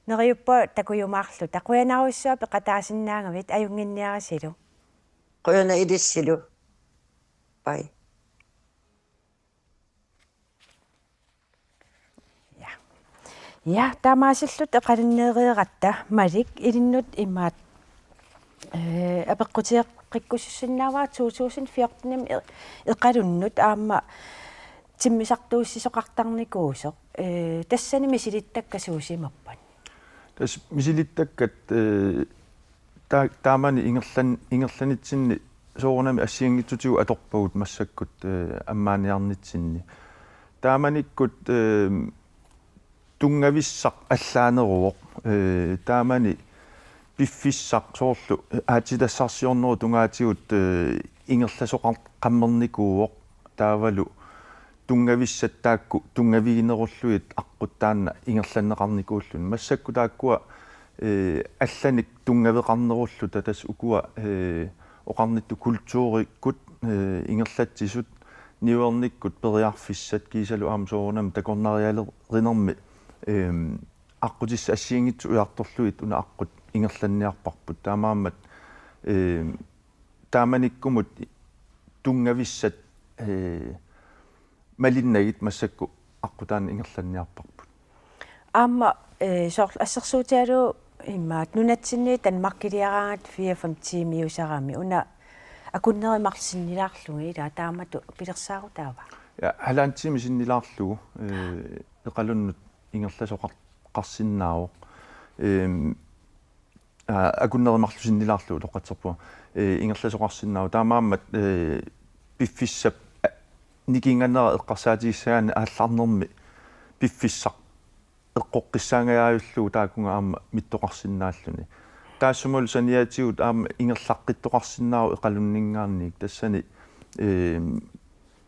neriuppunga takujumaarluta. Qujanarujussuaq peqataasinnaagavit, ajunnginniarisilu. Qujanaq ilissilu. Bye. Ja. Ja, taamaasilluta Iqalunneereeratta Malik, ilinnut imaat, ee, apeqqutigeqqikkusussinnaavara to tusind fjorten-imi E-, Iqalunnut aamma timmisartuussisoqartarnikuusoq. Ee, tassani misilittakkat suusimappat? Tassa misilittakkat, ee, taa-, taamani ingerlan-, ingerlanitsinni soorunami assigiinngitsutigut atorpagut massakkut, ee, ammaaniarnitsinni. Taamanikkut, ee, tunngavissaq allaaneruvoq, ee, taamani piffissaq soorlu aatsitassarsiornerup tungaatigut, ee, ingerlasoqar-, qammernikuuvoq, taavalu tunngavissat taakku tunngaviginerullugit aqqut taanna ingerlanneqarnikuulluni. Massakkut taakkua, ee, allanik tunngaveqarnerulluta, tassa ukua, ee, oqarnittut kulturikkut, ee, ingerlatsisut, niuernikkut periarfissat kiisalu aamma soorunami takornarialerinermi, eem, aqqutissat assigiinngitsut ujartorlugit una aqqut ingerlanniarparput. Taamaammat, eem, taamanikkumut tunngavissat, ee, malinnagit massakkut aqqutaani ingerlanniarparput. Aamma, ee, soorlu assersuutigalugu imaat nunatsinni Danmarkiliaraangat fire-fem tiimiusarami, una akunneri marluk sinnilaarlugit, ilaa, taamatut pilersaarutaava? Ja, halvanden time sinnilaarlugu, ee, Iqalunnut ingerlasoqar-, qarsinnaavoq. Ehm, aa, akunnerit marlusinnilaarlugit utoqqatserpunga. Ee, ingerlasoqarsinnaavoq. Taamaammat, ee, piffissap, aa, nikinganera eqqarsaatigissagaanni aallarnermi piffissaq eqqoqqissaangajaajullugu taakkununnga aamma mittoqarsinnaalluni. Taassumalu saniatigut aamma ingerlaqqittoqarsinnaavoq Iqalunninngaanniit tassani, ee,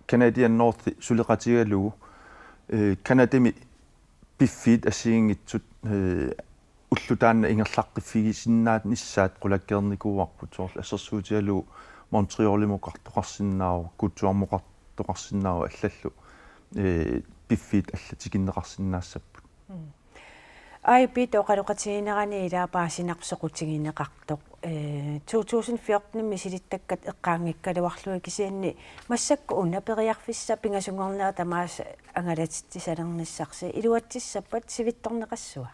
Canadian North suleqatigalugu, ee, Canadami piffiit assigiinngitsut, ee, ulloq taanna ingerlaqqiffigisinnaanissaat qulakkeernikuuarput, soorlu assersuutigalugu Montrealimukartoqarsinnaavoq, Kuuttuarmukartoqarsinnaavoq allallu, ee, piffiit allat tikinneqarsinnaassapput. Mm. Aap, oqaloqatiginerani ilaa paasinarpoq soqutigineqartoq. Ee, to tusind fjorten misilittakkat eqqaanngikkaluarlugit kisianni massakkut una periarfissaq pingasunngornera tamaasa angalatitsissalernissarsi iluatsissappat sivitsorneqassava?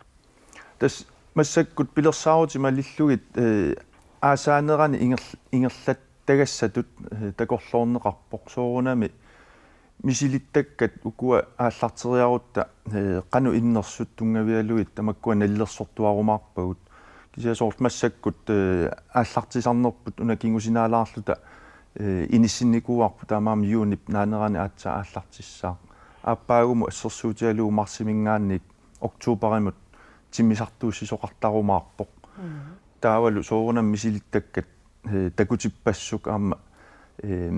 Tassa massakkut pilersaarutit malillugit, ee, aasaanerani inger-, ingerlattagassatut, ee, takorloorneqarpoq soorunami misilittakkat ukua aallarteriarutta, ee, qanoq innersut tunngavigalugit tamakkua nalilersortuarumaarpagut. Kisianni soorlu massakkut, ee, aallartisarnerput una kingusinaalaarluta, ee, inissinnikuuarput taamaammat juunip naanerani aatsaat aallartissaaq. Aappaagumut assersuutigalugu marsiminngaanniit oktoberimut timmisartuussisoqartarumaarpoq. Mm. Taavalu soorunami misilittakkat, ee, takutippassuk aamma, ee,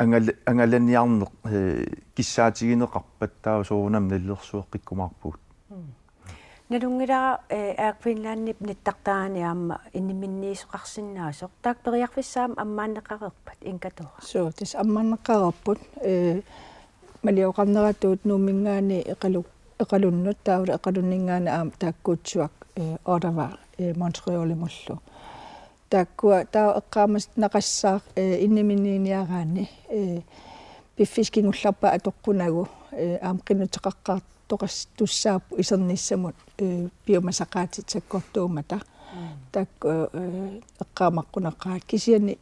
angal-, angalaniarneq, ee, kissaatigineqarpat taava soorunami nalilersueqqikkumaarpugut. Mm. Nalunngilara, ee, Air Greenlandip nittartagani aamma inniminniisoqarsinnaasoq. Taakku periarfissaq aamma ammaanneqareerpat, Inger Thora? Suu, tassa ammaanneqareerput, ee, malioqarneratut Nuumminngaanniit Iqalu-, Iqalunnut, taavalu Iqalunninngaanniit aamma taakkuutsiaq, ee, Ottawa, ee, Montrealimullu. Taakkua taava eqqaamasaqassaaq, ee, inniminniiniaraanni, ee, piffissap kingullerpaap atoqqunagu, ee, aamma qinnuteqaqqaartoqartussaapput isernissamut, ee, piumasaqaatit sakkortuummata. Mm. Taakku, ee, eqqaamaqqunaqaat kisianni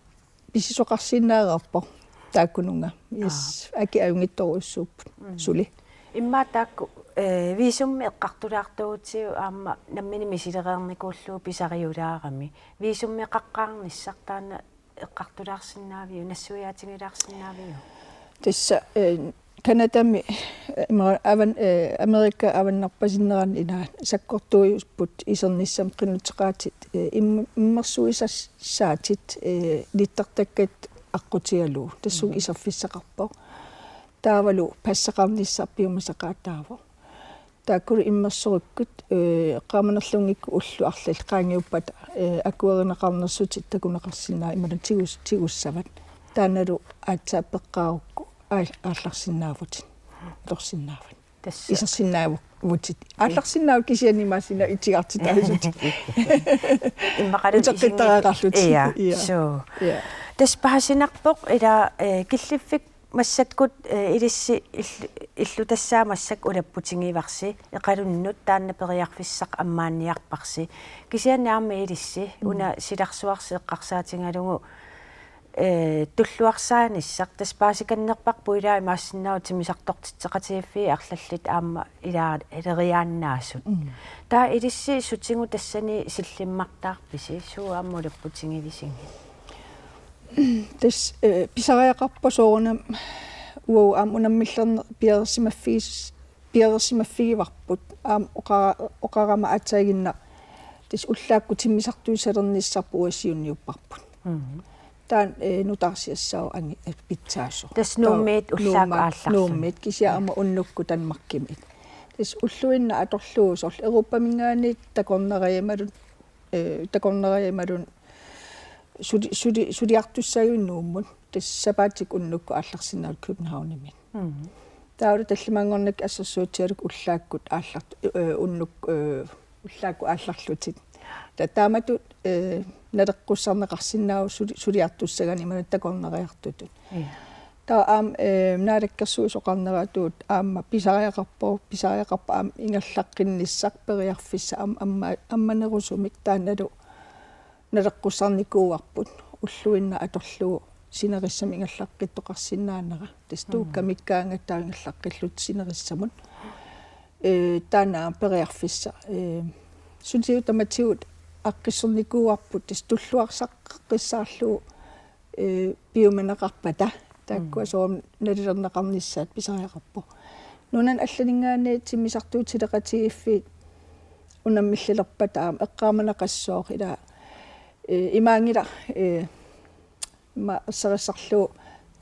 pisisoqarsinnaareerpoq taakkununnga. Yes, aap, akit ajunngitsorujussuupput. Mm. Suli. Immaqa taakku, ee, visummi eqqartulaartuugutsigu aamma nammineq misilereernikuullugu pisariulaarami. Visummeqaqqaarnissaq taanna eqqartulaarsinnaaviuk, nassuiaatigilaarsinnaaviuk? Tassa, ee, Canadami, ee, ima-, avan-, ee, Amerika avannarpasinnerani ila sakkortuujupput isernissamut qinnuteqaatit, ee, im-, immersuisassaatit, ee, nittartakkat aqqutigalugu. Tassunga, mm, iserfissaqarpoq. Taavalu passaqarnissaq piumasaqaataavoq. Taakkulu immersorukkit, ee, eqqaamanerlunngikkukku ullut arlallit qaangiuppata, ee, akuerineqarnersutit takuneqarsinnaavoq imaluunniit tigus-, tigussavat. Taannalu aatsaat peqqaarukku aa-, aallarsinnaavutit. Atorsinnaavat. Tassa. Isersinnaavutit. Aallarsinnaavutit kisianni imaassinnaavoq itigartitaasutit. Immaqalu uteqqittariaqarlutit. Isingi-, ja, ja. Suu. Ja. Tassa paasinarpoq ila, ee, killiffik massakkut, ee, ilissi ill-, illutassaa massakkut ulapputigivarsi, Iqalunnut taanna periarfissaq ammaanniarparsi. Kisianni aamma ilissi, mm, una silarsuarsi eqqarsaatigalugu, ee, tulluarsaanissaq, tassa paasikannerparput ilaa imaassinnaavoq timmisartortitseqatigiiffiit arlallit aamma ilaa-, ileriaannaasut. Mm. Taava ilissi sutigut tassani sillimmartaarpisi, suut aamma ulapputigivisigut? Tassa, ee, pisariaqarpoq soorunami uagut aamma unammillerneq piareersimaffigis-, piareersimaffigivarput. Aamma oqa-, oqarama aatsaaginnaq tassa ullaakkut timmisartuussalernissarput uagut siunniupparput. Mhm. Taanna, ee, nutaarsiassaavoq angi-, ee, pitsaasoq. Tassa Nuummiit ullaakkut Nuummaat, aallarluni. Nuummiit kisianni aamma unnukkut Danmarkimiit. Tassa ulluinnaq atorlugu soorlu Europaminngaanniit takornariat imaluunniit, ee, takornariat imaluunniit suli-, suli-, suliartussaagut Nuummut. Tassa sapaatip-akunnera unnukkut aallarsinnaavugut Københavnimiit. Mhm. Taavalu tallimanngornikkut assersuutigalugu ullaakkut aallart-, ee, unnuk-, ee, ullaakkut aallarlutit. Ta-, taamatut, ee, naleqqussarneqarsinnaavoq suli-, suliartussagaanni imaluunniit takornariartutut. Ja. Taava aamma, ee, Naalakkersuisut oqarneratut aamma pisariaqarpoq, pisariaqarpoq aamma ingerlaqqinnissaq periarfissaq aamma amma-, ammanerusumik taannalu naleqqussarnikuuarput ulluinnaq atorlugu sinerissami ingerlaqqittoqarsinnaanera. Tassa, mm, tuukkamikkaangat taava ingerlaqqillutit sinerissamut. Ee, taanna periarfissaq, ee, sutigut tamatigut aaqqissornikuuarput, tassa tulluarsaqqissaarlugu, ee, piumaneqarpata. Taakkua Mm. soorunami nalilerneqarnissaat pisariaqarpoq. Nunani allaninngaanniit timmisartuutileqatigiiffiit unammillilerpata aamma eqqaamaneqassooq ila, ee, imaanngilaq, ee, ma-, erseqqissarlugu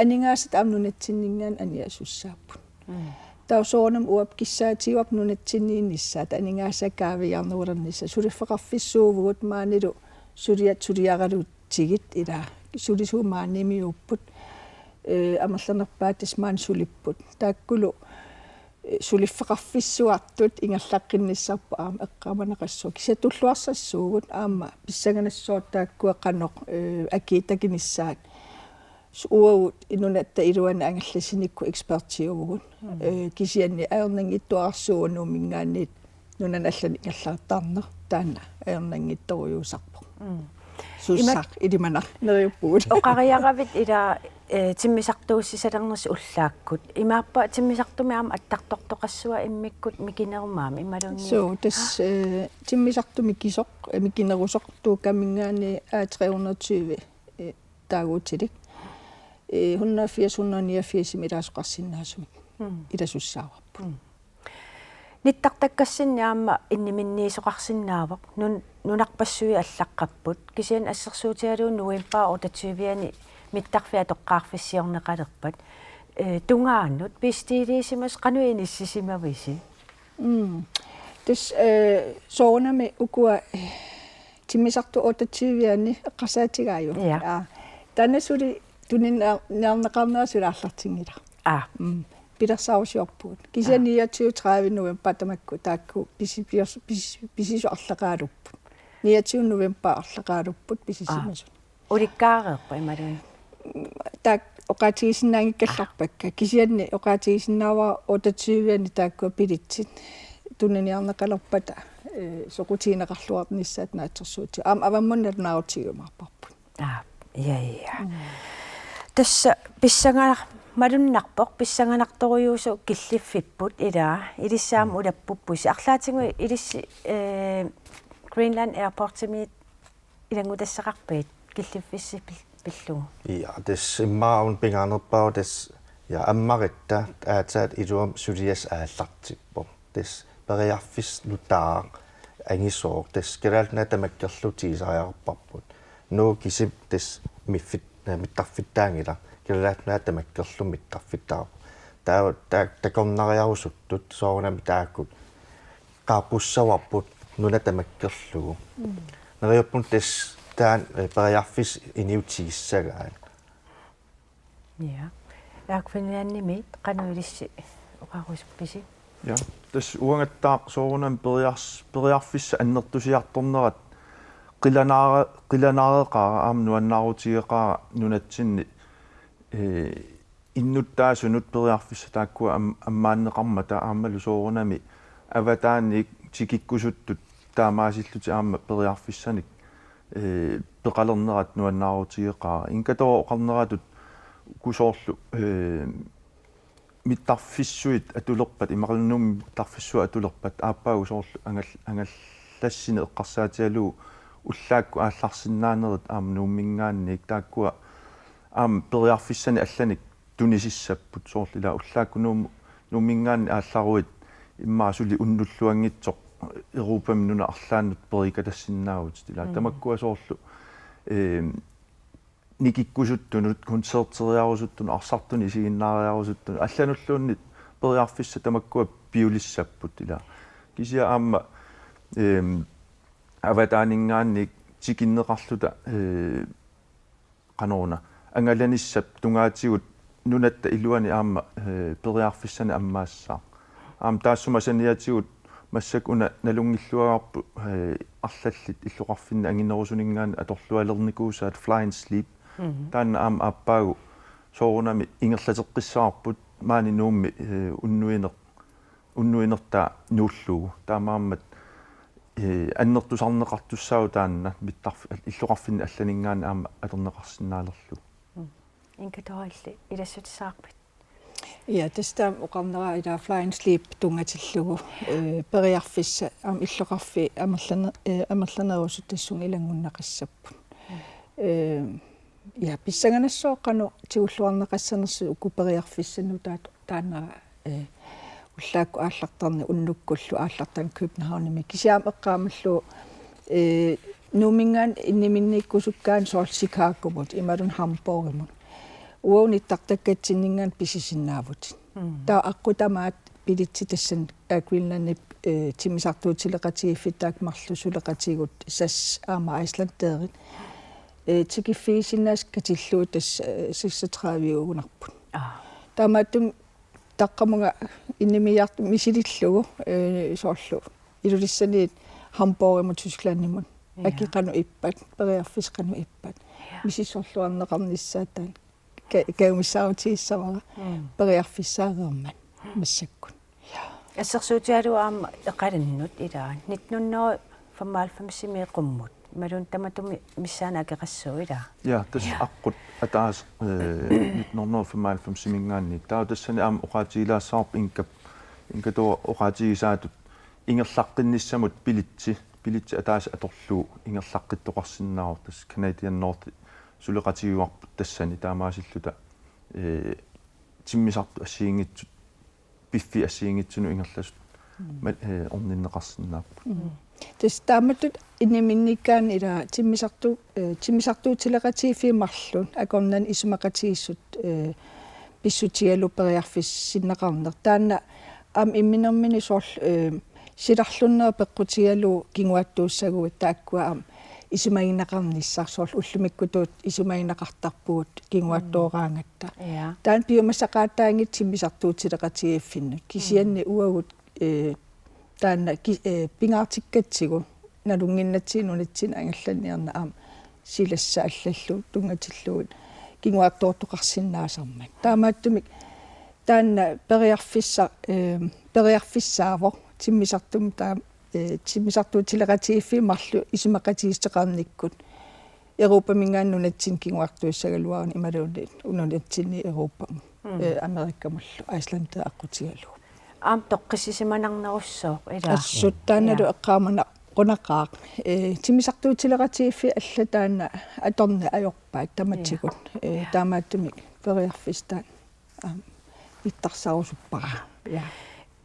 aningaasat aamma nunatsinninngaanniit aniaasussaapput. Mm. Taava soorunami uagut kissaatigaarput nunatsinniinnissaat aningaasat kaaviiaarnerulernissaat suliffeqarfissuuvugut maanilu suliat suliaralutsigit ila sulisuut maaniimmiuupput, ee, amerlanerpaat tassa maani sulipput. Taakkulu, ee, suliffeqarfissuartut ingerlaqqinnissarput aamma eqqaamaneqassooq. Kisianni tulluarsassuugut aamma pissanganassaaq taakkua qanoq, ee, akii takinissaat. Su-, uagut nunatta iluani angerlasinikkut ekspertiuvugut. Mm. Ee, kisianni ajornanngitsuararsuuvoq Nuumminngaanniit nunanut allanut ingerlaartarneq taanna ajornanngitsorujussuusarpoq. Mm. Sussaq Imak- ilimanaq neriuppugut. Oqariaravit ila, ee, timmisartuussisalernersi ullaakkut. Imaappa timmisartumi aamma attartortoqassava immikkut mikinerumaamik imaluunniit? Suu, tassa, ee, timmisartoq mikisoq, ee, mikinerusoq Tuukaminngaanniit A tre hundrede tyve, ee, taaguutilik. Ee, hundrede firs, hundrede niogfirs ilaasoqarsinnaasumik. Mm. Ilasussaavarput. Mm. Nittartakkassinni aamma inniminniisoqarsinnaavoq. Nun-, nunarpassuit allaqqapput. Kisianni assersuutigalugu novembarip otteogtyve-ani mittarfiit atoqqaarfissiorneqalerpat. Ee, tungaanut bestilliisimasoq qanoq inissisimavisi? Mm. Tassa, ee, soorunami ukua, ee, timmisartut otteogtyve-ani eqqarsaatigaajuk. Ja. Aa. Taanna suli tuniniar-, niarneqarnera suli aallartinngilaq. Aa. Mm. Pilersaarusiorpugut. Kisianni Aa. niogtyve tredive november tamakku taakku pisi-, piors-, pisi-, pisisut arlaqaalupput. Niogtyve november arlaqaalupput pisisimasut. Aa. Ulikkaareerpa imaluunniit? Taakku oqaatigisinnaanngikkallarpakka. Kisianni oqaatigisinnaavara otteogtyve-ani taakkua billetsit tuniniarneqalerpata, ee, soqutigineqarluarnissaat naatsorsuutigit. Aamma avammut nalunaarutigiumaarparput. Aa, ja, ja. Mm. Tassa pissanganar-, malunnarpoq, pissanganartorujussuusoq killiffipput ilaa, ilissi aamma Mm. ulappuppusi. Arlaatigut ilissi, ee, Greenland Airportsimiit ilanngutassaqarpit killiffissi pil-, pillugu? Ja, tassa immaqa una pingaarnerpaavoq tassa, ja, ammaritta aatsaat iluamik suliassaq aallartippoq. Tassa periarfissaq nutaaq angisooq, tassa Kalaallit Nunaat tamakkerlugu tigusariaqarparput. Nuuk kisimi tassa miffit-, mittarfittaanngilaq, Kalaallit Nunaat tamakkerlugu mittarfittaarpoq. Taava ta-, takornariarusuttut soorunami taakku qaaqqussavarput nuna tamakkerlugu. Mm. Neriuppunga tassa taanna, ee, periarfissaq inuutigissagaat. Ja. Air Greenlandimiit qanoq ilissi oqarusuppisi? Ja. Tassa uangattaaq soorunami periars-, periarfissat annertusiartornerat qilanaare-, qilanaareqaara aamma nuannaarutigeqaara nunatsinni, ee, innuttaasunut periarfissat taakkua am-, ammaanneqarmata aammalu soorunami avataaniit tikikkusuttut taamaasillutik aamma periarfissanik, ee, peqalernerat nuannaarutigeqaara. Inkatooq oqarneratut uku soorlu, ee, mittarfissuit atulerpat, imaluunniit Nuummi mittarfissuit atulerpat, aappaagu soorlu angal-, angallassineq eqqarsaatigalugu ullaakkut aallarsinnaanerit aamma Nuumminngaanniit taakkua aamma periarfissanik allanik tunisissapput soorlu ilaa ullaakkut Nuum-, Nuumminngaanniit aallaruit immaqa suli unnulluanngitsoq Europami nunat arlaannut perikatassinnaavutit ilaa. Mm. Tamakkua soorlu, eem, nikikkusuttunut, koncerteriarusuttunut, arsartunut isiginnaariarusuttunut, allanulluunniit periarfissat tamakkua piulissapput ilaa. Kisianni aamma, eem, avataaninngaanniit tikinneqarluta, ee, qanoruna, angalanissap tungaatigut nunatta iluani aamma, ee, periarfissanik ammaassaaq. Aamma taassuma saniatigut massakkut una nalunngilluagarput, ee, arlallit illoqarfinni anginerusuninngaanniit atorlualernikuusaat Fly and Sleep. Mhm. Taanna aamma aappaagu soorunami ingerlateqqissavarput maani Nuummi, ee, unnuineq-, unnuinertaa nuullugu. Taamaammat, ee, annertusarneqartussaavoq taanna mittarf-, illoqarfinni allaninngaanniit aamma atorneqarsinnaalerlugu. Mm. Inkatooq illit ilassutissaqarpit? Ja, tassa taama oqarnera ila fly and sleep tunngatillugu, eh, periarfissat aamma illoqarfiit amerlane-, eh, amerlanerusut tassunga ilanngunneqassapput. Eh, ja, pissanganassaaq qanoq tigulluarneqassanersoq uku periarfissat nutaat taanna, eh, ullaakkut aallartarneq unnukkullu aallartarneq Københavnimi kisianni eqqaamallugu, eh, Nuumminngaanniit inniminniikkusukkaanni soorlu Chicagomut imaluunniit Hamburgimut. Uagut nittartakkatsinninngaanniit pisisinnaavutit. Mm. Taava aqqut tamaat billetsit tassani Air Greenlandip, eh, timmisartuutileqatigiiffittaaq marluk suleqatigut S A S aamma Icelandairit. Eh, tikiffigisinnaasat katillugit tassa, eh, seksogtredive eurogunarput. Aa. Taamaattumik taqqamunga inniminniartut misilillugu, eh, soorlu Ilulissaniit Hamburgimut Tysklandimut. Ja. Aki qanoq ippat, periarfissat qanoq ippat. Ja. Misissorluarneqarnissaat taanna. Ka-, kajumissaarutigissavarput. Mm. Periarfissaareermat massakkut. Ja. Assersuutigalugu aamma eqalunnut ila nitten hundrede femoghalvfemsimi qummut. Imaluunniit tamatuma missaani akeqassaaq ila. Ja, tassa Ja. aqqut ataaseq, eh, nitten hundrede femoghalvfemsiminngaanniit. Taava tassani aamma oqaatigilaassavarput Inkap, Inkatut oqaatigisaatut ingerlaqqinnissamut billetsi, billetsi ataaseq atorlugu ingerlaqqittoqarsinnaavoq tassa Canadian North suleqatigiuarput tassani taamaasilluta, eh, timmisartut assigiinngitsut, piffissaq assigiinngitsunut ingerlasut Mm. ma-, eh, orninneqarsinnaapput. Mm. Tassa taamatut inniminniikkaanni ila timmisartu-, eh, timmisartuutileqatigiiffiit marluk akornanni isumaqatigiissut, eh, pissutigalugu periarfissinneqarneq. Taanna aamma imminermini soorlu, eh, silarlunneq peqqutigalugu kinguaattuussaguit taakkua aamma isumagineqarnissaq soorlu ullumikkutuut isumagineqartarpugut kinguaattooraangatta. Mm. Ja. Taanna piumasaqaataanngitsoq timmisartuutileqatigiiffinnut. Kisianni Mm. uagut, eh, taanna ki-, eh, pingaartikkatsigu nalunnginnatsigu nunatsinni angallanniarneq aamma silassat allallu tunngatillugit kinguaattoortoqarsinnaasarmat. Taamaattumik taanna periarfissa-, eh, periarfissaavoq timmisartumik taa-, eh, timmisartuutileqatigiiffiit marluk isumaqatigiissuteqarnikkut Europaminngaanniit nunatsinni kinguaattuussagaluaruni imaluunniit nunatsinni Europamut, Mm. eh, Amerikamullu Icelandit aqqutigalugu. Aamma toqqissisimanarnerussooq ila. Assut taannalu Ja. eqqaamanaqunaqaaq. Eh, timmisartuutileqatigiiffiit allat taanna atorneq ajorpaat tamatigut. Ja. Eh, Ja. taamaattumik periarfissaq taanna aamma nittarsarusuppara. Ja.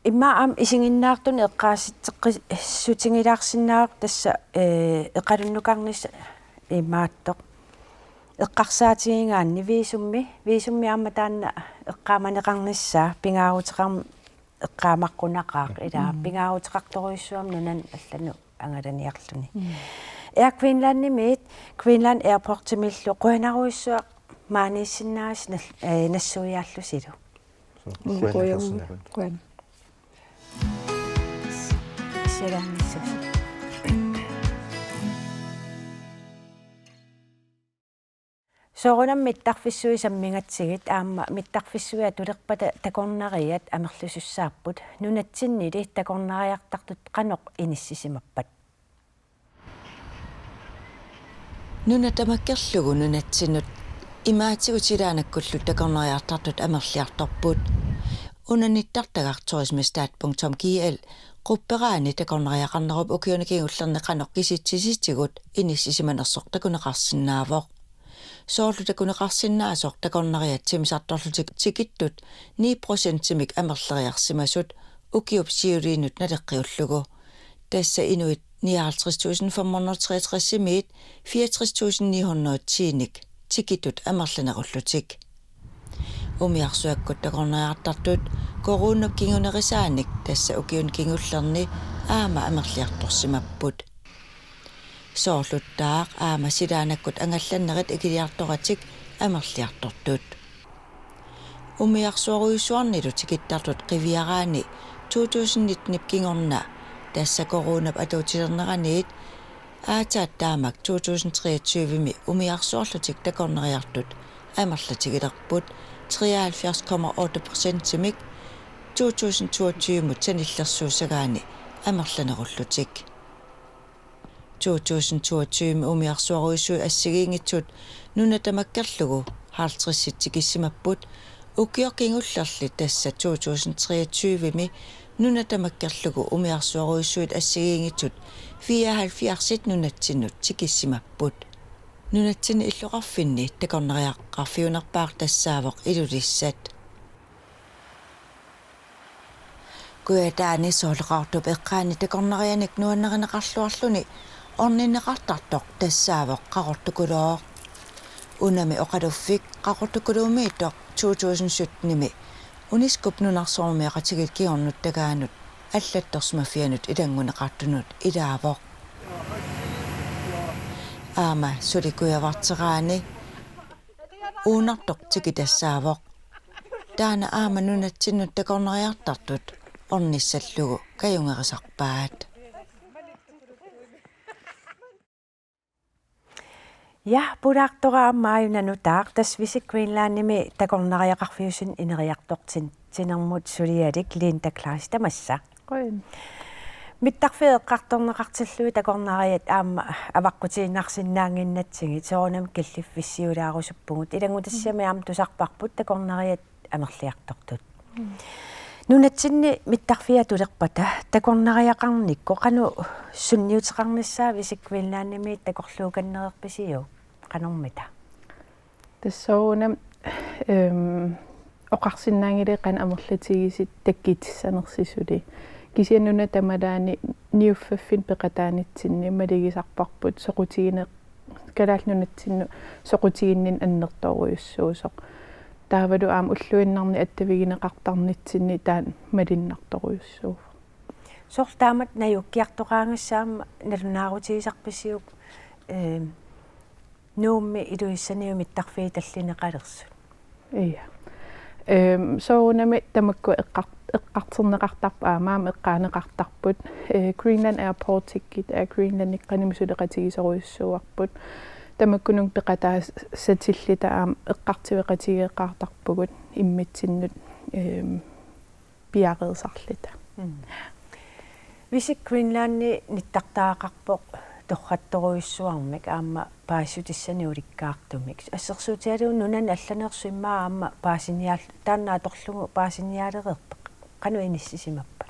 Immaqa aamma isiginnaartunik eqqaasitseqqissutigilaarsinnaavoq tassa, eh, eqalunnukarnissaq imaattoq. Eqqarsaatigigaanni visummi, visummi aamma taanna eqqaamaneqarnissaa pingaaruteqarmat eqqaamaqunaqaaq ila Mm. pingaaruteqartorujussuuvoq nunanut allanut angalaniarluni. Mm. Air Greenlandimiit Greenland Airportimillu qujanarujussuaq maaniissinnaagussi nal-, eh, nassuiaallusilu. Suu, Mm, qujanaq qujan-, qujanaq. Sialannissusi. Soorunami mittarfissuit sammigatsigit aamma mittarfissuit atulerpata takornariat amerlasussaapput nunatsinnili takornariartartut qanoq inissisimappat. Nuna tamakkerlugu nunatsinnut imaatigut ilaanakkullu takornariartartut amerliartorput. Una nittartagaq turismestat punktum G L qupperaani takornariaqarnerup ukiuni kingullerni qanoq kisitsisitigut inissisimanersoq takuneqarsinnaavoq. Soorlu takuneqarsinnaasoq takornariat timmisartorlutik tikittut ni procentimik amerleriarsimasut ukiup siuliinut naleqqiullugu. Tassa inuit nioghalvtreds tusind fem hundrede treogtres-imiit fireogtres tusind ni hundrede ti-nik tikittut amerlanerullutik. Umiarsuakkut takornariartartut coronap kingunerisaanik tassa ukiuni kingullerni aamma amerliartorsimapput. Soorluttaaq aamma silaannakkut angallannerit ikiliartoratik amerliartortut. Umiarsuarujussuarnilu tikittartut qiviaraanni to tusind nitten-ip kingorna tassa coronap atuutilerneraniit aatsaat taamak to tusind treogtyve-mi umiarsuarlutik takornariartut amerlatigilerput treoghalvfjerds komma otte procentimik to tusind toogtyve-mut sanillersuussagaanni amerlanerullutik. To tusind toogtyve-mi umiarsuarujussuit assigiinngitsut nuna tamakkerlugu halvtredsit tikissimapput Ukioq kingullerli, tassa to tusind treogtyve-mi, nuna tamakkerlugu umiarsuarujussuit assigiinngitsut fireoghalvfjerdsit nunatsinnut tikissimapput. Nunatsinni illoqarfinni takornariaqarfiunerpaaq tassaavoq Ilulissat. Kujataani soorlu Qaqortup eqqaani takornarianik nuannarineqarluarluni orninneqartartoq tassaavoq Qaqortukulooq. Unami oqaluffik Qaqortukuluumiittoq to tusind sytten-imi UNESCO-p nunarsuarmioqatigiit kingornuttagaanut allattorsimaffianut ilanngunneqartunut ilaavoq. Aamma suli kujavarteraani uunartoq tiki tassaavoq. Taanna aamma nunatsinnut takornariartartut ornissallugu kajungerisarpaat. Ja, pulaartoraam aajuna nutaaq, tassa Visit Greenlandimi takornariaqarfiusinni ineriartortitsinermut sulialik Linda Kleist, tamassa. Qujan. Mittarfiit eqqartorneqartillugit takornariat aamma avaqqutiinnarsinnaannginnatsigit, soorunami killiffissiulaarusuppugut. Ilanngutassiami aamma tusarparput takornariat amerliartortut. Mm. Nunatsinni mittarfiit atulerpata takornariaqarnikkut qanoq sunniuteqarnissaa Visit Greenlandimi takorluukannereerpisiuk, qanormita? Tassa soorunami, ehm, oqarsinnaanngilagut qanoq amerlatigisut takkutissanersut suli. Kisianni nunat tamalaani niuffaffinni peqataanitsinni malugisarparput soqutigine-, Kalaallit Nunatsinnut soqutiginninneq annertoorujussuusoq. Taavalu aamma ulluinnarni attavigineqartarnitsinni taanna malunnartorujussuuvoq. Soorlu taamatut najukkiartoqaagassi aamma nalunaarutigisarpisiuk, ehm, Nuummi Ilulissanilu mittarfiit tallineqalersut? Ja. Ehm, soorunami tamakku eqqar-, eqqartorneqartarput, aamma aamma eqqaaneqartarput, eh, Greenland Airportikkut, Air Greenlandip qanimut suleqatigisorujussuuarput. Tamakkununnga peqataasatilluta aamma eqqartueqatigeeqqaartarpugut immitsinnut, ehm, piareersarluta. Mm. Visit Greenlandi nittartagaqarpoq torrattorujussuarmik aamma paasissutissanik ulikkaartumik. Assersuutigalugu nunani allanersut immaqa aamma paasiniaal-, taanna atorlugu paasiniaalereerpit? Qanoq inissisimappat?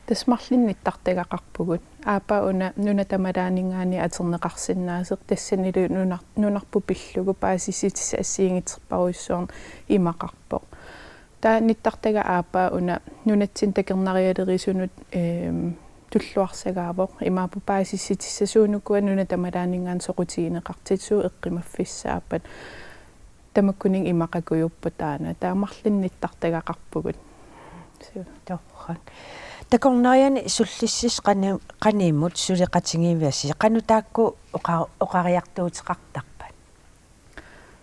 Tassa marlunnik nittartagaqarpugut. Aappaa una nunat tamalaanninngaanniit atorneqarsinnaasoq, tassanilu nunar-, nunarput pillugu paasissutissat assigiinngitsorpassuarnik imaqarpoq. Taava nittartagaq aappaa una nunatsinni takornarialerisunut, ehm, tulluarsagaavoq. Imaappoq paasissutissat suunukua nunat tamalaanninngaanniit soqutigineqartut, suut eqqumaffissaappat. Tamakkuninnga imaqakujupput taanna. Taava marlunnik nittartagaqarpugut. Suu. Torrak. Takornariani sullissisi qani-, qanimut suleqatigivasi? Qanoq taakku oqa-, oqariartuuteqartarpat?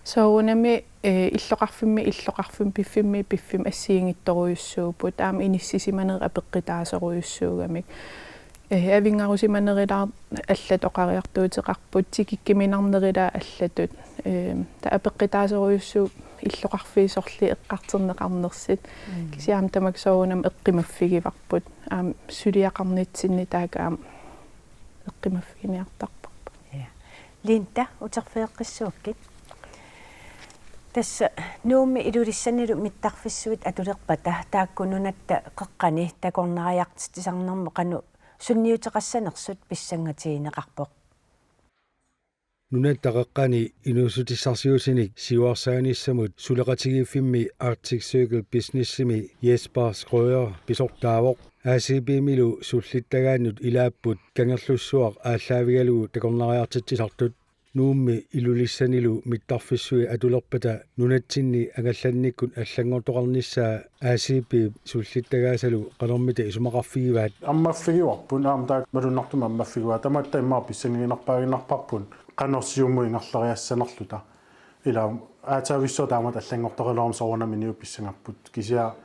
Soorunami, eh, illoqarfimmi, illoqarfimmi, piffimmi, piffimmi assigiinngitsorujussuupput. Aamma inissisimanerit apeqqutaasorujussuugamik. Eh, avinngarusimanerulaartut allatut oqariartuuteqarput, tikikkuminarnerulaartut allatut. Eh, taava apeqqutaasorujussuuvoq illoqarfiit sorliit eqqartorneqarnersut. Mm. Kisianni aamma tamakku soorunami eqqumaffigivarput. Aamma suliaqarnitsinni taakku aamma eqqumaffiginiartarparput. Ja. Linda, uterfigeqqissuukkit. Tassa Nuummi Ilulissanilu mittarfissuit atulerpata taakku Nunatta Qeqqani takornariartitsisarnermut qanoq sunniuteqassanersut pissangatigineqarpoq? Nunatta Qeqqani inuussutissarsiutinik siuarsaanissamut suleqatigiiffimmi Arctic Circle Businessimi Jesper Schrøder pisortaavoq. A C P-milu sullittagaannut ilaapput Kangerlussuaq aallaavigalugu takornariartitsisartut. Nuummi Ilulissanilu mittarfissuit atulerpata nunatsinni angallannikkut allanngortoqarnissaa A C P-p sullittagaasalu qanormita isumaqarfigivaat? Ammaffigivarput, aamma taakku malunnartumik ammaffigivaat. Tamatta immaqa pissangaginerpaaginnarparput qanoq siumut ingerlariassanerluta. Ila aatsaavissuaq taamatut allanngortoqalermat soorunami inuit pissangapput. Kisianni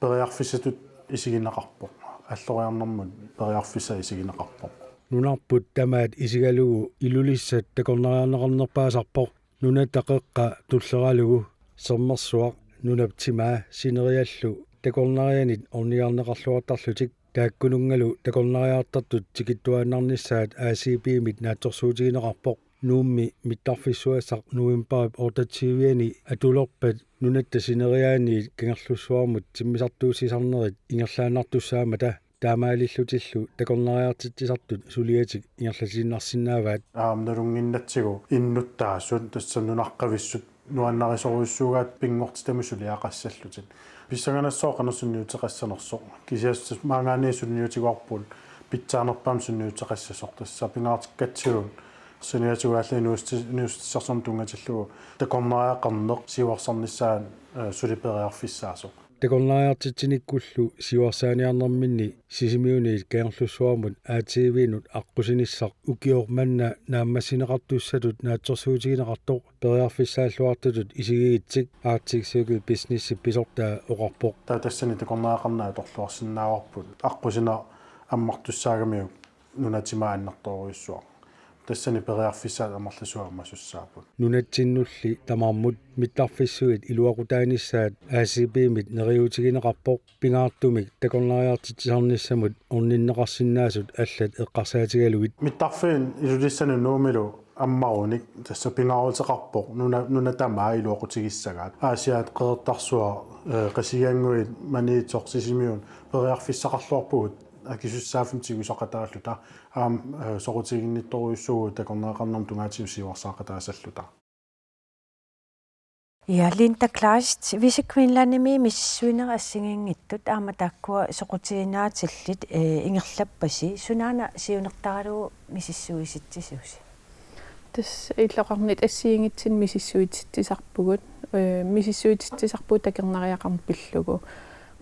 periarfissatut isigineqarpoq. Alloriarnermut periarfissaq isigineqarpoq. Nunarput tamaat isigalugu Ilulissat takornariarneqarnerpaasarpoq. Nunatta Qeqqa tulleralugu Sermersuaq, nunap timaa sineriallu takornarianit ornigarneqarluartarlutik. Taakkununngalu takornariartartut tikittuaannarnissaat A C P-mit naatsorsuutigineqarpoq. Nuummi mittarfissuassaq novembarip otteogtyve-ani atulerpat nunatta sineriaaniit Kangerlussuarmut timmisartuussisarnerit ingerlaannartussaammata taamaalillutillu takornariartitsisartut suliatik ingerlatiinnarsinnaavaat. Aamma nalunnginnatsigu innuttaasut tassa nunaqqavissut nuannarisorujussuugaat pinngortitami suliaqassallutik. Pissanganassaaq qanoq sunniuteqassanersoq. Kisianni maanngaanniit sunniutigaarput pitsaanerpaamik sunniuteqassasoq, tassa pingaartikkatsigu saniatigut aamma inuusti-, inuussutissarsiorneq tunngatillugu takornariaqarneq siuarsarnissaa, eh, suli periarfissaasoq. Takornariartitsinikkullu siuarsaaniarnerminni Sisimiuniit Kangerlussuarmut A T V-nut aqqusinissaq ukioq manna naammassineqartussatut naatsorsuutigineqartoq periarfissaalluartutut isigigitsik Arctic Circle Businessip pisortaa oqarpoq. Taava tassani takornariaqarneq atorluarsinnaavarput, aqqusineq ammartussaagamiuk nunatsinni annertoorujussuaq. Tassani periarfissaat amerlasuut ammasussaapput. Nunatsinnulli tamarmut mittarfissuit iluaqutaanissaat A C B-mit neriuutigineqarpoq, pingaartumik takornariartitsisarnissamut orninneqarsinnaasut allat eqqarsaatigalugit. Mittarfiit Ilulissanut Nuummilu ammarunik tassa pingaaruteqarpoq nuna-, nunat tamaat iluaqutigissagaat. Aasiaat, Qeqertarsuaq, eh, Qasigiannguit, Maniitsoq, Sisimiut periarfissaqarluarpugut akisussaaffimmik tigusaqataalluta, aamma, eh, soqutiginnittorujussuuvugut takornariaqarnermut tungaatigut siuarsaaqataasalluta. Ja, Linda Kleist, Visit Greenlandimi misissuinerit assigiinngitsut aamma taakkua soqutiginaatillit, eh, ingerlappasi, sunaana siunertaralugu misissuisitsisuusi? Tassa illoqarniit assigiinngitsunik misissuititsisarpugut, eh, misissuititsisarpugut takornariaqarneq pillugu.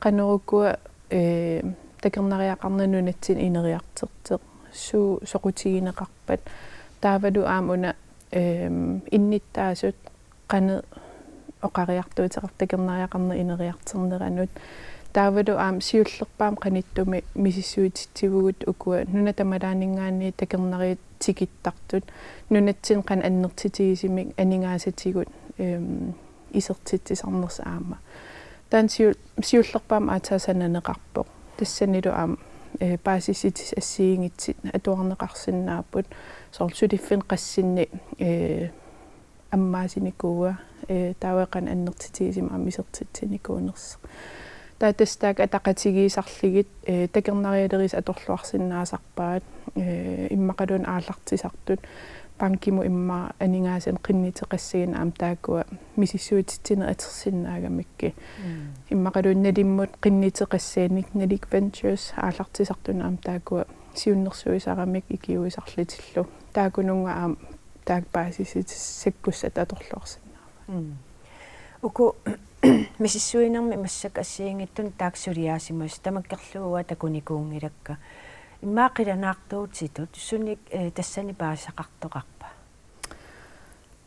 Qanoq ukua, eh, takornariaqarneq nunatsinni ineriartortoq, suut soqutigineqarpat. Taavalu aamma una, eh, innuttaasut qanoq oqariartuuteqarput takornariaqarneq ineriartorneranut. Taavalu aamma siullerpaamik qanittumi misissuititsivugut ukua nunat tamalaanninngaanniit takornariat tikittartut, nunatsinni qanoq annertutigisumik aningaasatigut, ehm, isertitsisarnersut aamma. Taanna siu-, siullerpaamik aatsaat sananeqarpoq. Tassanilu aamma, eh, paasissutissat assigiinngitsut atuarneqarsinnaapput, soorlu suliffinni qassinni, eh, ammaasinikuua, eh, taava qanoq annertutigisumik aamma isertitsinikuunersoq. Taava tassa taakku ataqatigiissarlugit, eh, takornarialerisassat atorluarsinnaasarpaat, eh, immaqaluunniit aallartisartut, bankimut immaqa aningaasanik qinnuteqassaginik aamma taakkua misissuititsineq atorsinnaagamikkit. Mm. Immaqaluunniit nalummut qinnuteqassaanik, Nalik Ventures aallartisartuni aamma taakkua siunnersuisaramik ikiuisarlutillu. Taakkununnga aamma taakku paasissutissat sakkussat atorluarsinnaavaat. Mm. Uku misissuinermi massakkut assigiinngitsunik taakku suliaasimasut tamakkerlugu takunikuunngilakka. Immaqa qilanaartuutitut sunik, eh, tassani paasisaqartoqarpa?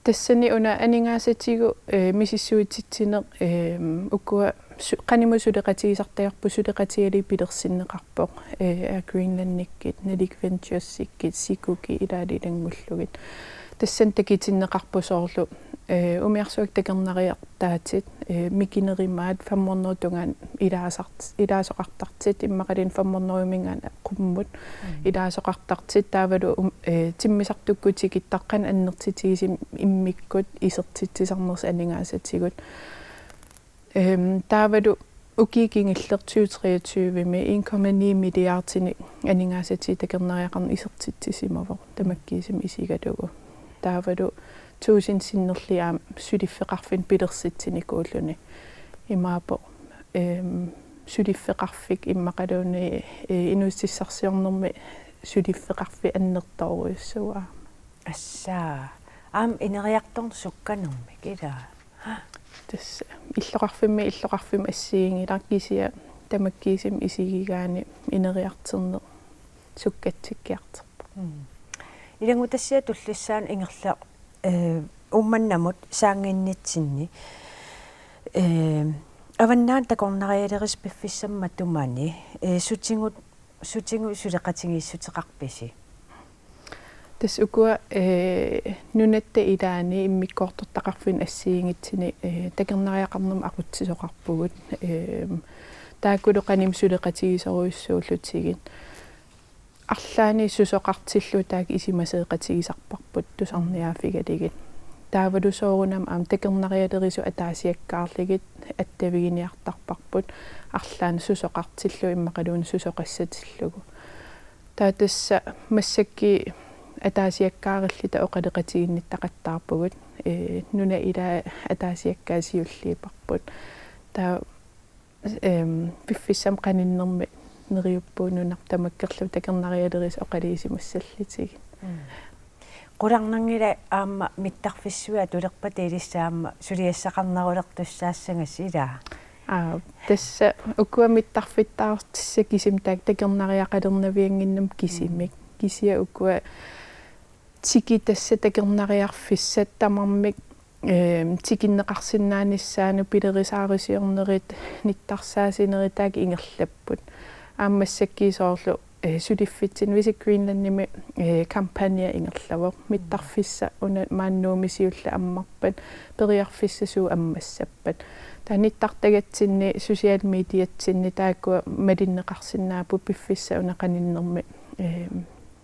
Tassani una aningaasatigut, eh, misissuititsineq, eh, ukua su-, qanimut suleqatigisartagarput suleqatigalugit pilersinneqarpoq, eh, Air Greenlandikkut, Nalik Venturesikkut, Sikukkut ilaalu ilanngullugit. Tassani takutinneqarpoq soorlu, eh, umiarsuakkut takornariartaatit, eh, mikinerumaat fem hundrede tungaanut ilaasart-, ilaasoqartartut, immaqaluunniit fem hundrede-minngaanniit qummut, mm, ilaasoqartartut, taavalu, um, eh, timmisartukkut tikittaq qanoq annertutigisumik immikkut isertitsisarnersut aningaasatigut. Ehm, taavalu ukiut kingulliit tyve treogtyve-mi en komma ni milliardinik aningaasatigut takornariaqarneq isertitsisimavoq tamakkiisumik isigalugu. Taavalu tusind sinnerlugit aamma suliffeqarfinnut pilersitsinikuulluni. Imaappoq, ehm, suliffeqarfik immaqaluunniit, eh, inuussutissarsiornermi suliffeqarfik annertoorujussuuvoq. Assaa. Aamma ineriartorneq sukkanermik, ilaa? Tassa illoqarfimmi, illoqarfimmi assigiinngilaq, kisianni tamakkiisumik isigigaanni ineriartorneq sukkatsikkiartorpoq. Mm. Ilanngutassiaq tullissaani ingerlavoq, eh, Uummannamut saannginnitsinni. Eh, Avannaani takornarialerisat piffissami matumani, eh, sutigut, sutigut suleqatigiissuteqarpisi? Tassa ukua, eh, nunatta ilaanni immikkoortortaqarfinni assigiinngitsuni, eh, takornariaqarnermut aqutsisoqarpugut. Eh, taakkulu qanimut suleqatigisorujussuullutigit. Arlaannik susoqartillugu taakku isumasioqatigisarparput tusarniaaffigalugit. Taavalu soorunami aamma takornarialerisut ataasiakkaarlugit attaviginiartarparput arlaannik susoqartillugu immaqaluunniit susoqassatillugu. Taava tassa massakkut ataasiakkaarluta oqaloqatiginnittaqattaarpugut, ee, nunap ilaat ataasiakkaat siulliupparput. Taava Ehm, piffissami qaninnermi neriuppugut nunarput tamakkerlugu takornarialerisut oqaluusimassallutigit. Mm. Qularnanngilaq aamma mittarfissuit atulerpata ilissi aamma suliassaqarnerulertussaassagassi, ilaa? Aa, tassa ukua mittarfittaartissat kisimik taakku takornariaqalernaviannginnamik kisimik. Mm. Kisianni ukua tikittagassat takornariarfissat tamarmik, ehm, tikinneqarsinnaanissaannut pilerisaarusiornerit nittarsaasinerit taakku ingerlapput. Aamma massakkut soorlu, eh, suliffitsinni Visit Greenlandimi, eh, kampagne ingerlavoq. Mittarfissaq una maani Nuummi siulleq ammarpat, periarfissat suut ammassappat. Taava nittartagatsinni, social mediatsinni taakkua malinneqarsinnaapput piffissap una qaninnermi, ehm,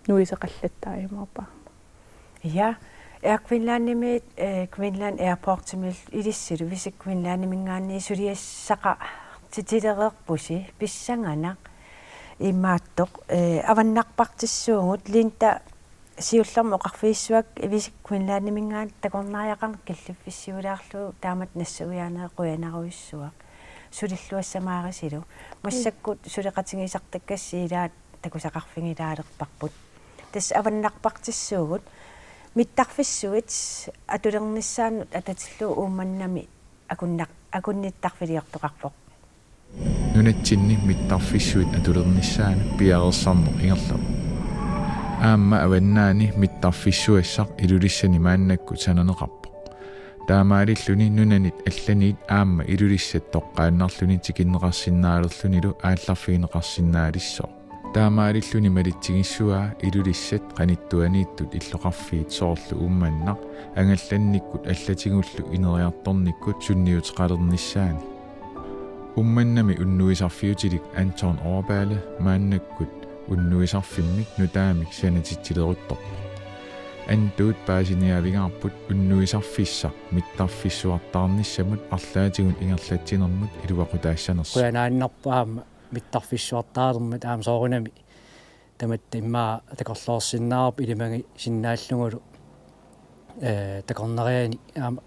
nuiseqallattaajumaarpara. Ja, Air Greenlandimi, eh, Greenland Airportsimi ilissilu Visit Greenlandiminngaanniit suliassaqartitereerpusi pissanganaq imaattoq, eh, avannarpartissuugut Linda siullermik oqarfigissuaq Visit Greenlandiminngaanniit takornariaqarneq killiffissiulaarlugu taamatut nassuiaaneq qujanarujussuaq. Sulilluassamaarusilu. Massakkut suleqatigisartakkassi ilaat takusaqarfigilaalerparput. Tassa avannarpartissuugut mittarfissuit atulernissaannut atatillugu Uummannami akunnar-, akunnittarfiliortoqarpoq. Nunatsinni mittarfissuit atulernissaannut piareersarneq ingerlavoq. Aamma avannaani mittarfissuassaq Ilulissani maannakkut sananeqarpoq. Taamaalilluni nunanit allanit aamma Ilulissat toqqaannarluni tikinneqarsinnaalerlunilu aallarfigineqarsinnaalissaaq. Taamaalilluni malitsigissavaa Ilulissat qanittuaniittut illoqarfiit soorlu Uummannaq angallannikkut allatigullu ineriartornikkut sunniuteqalernissaani. Uummannami unnuisarfiutilik Anton Overballe maannakkut unnuisarfimmik nutaamik sanatitsileruttorpoq. Antuut paasiniaavingaarput unnuisarfissaq mittarfissuartaarnissamut arlaatigut ingerlatsinermut iluaqutaassanersoq. Qujanaannarpoq aamma mittarfissuartaalermat aamma soorunami tamatta immaqa takorloorsinnaavarput ilimagisinnaallugulu, eh, takornarianik aamma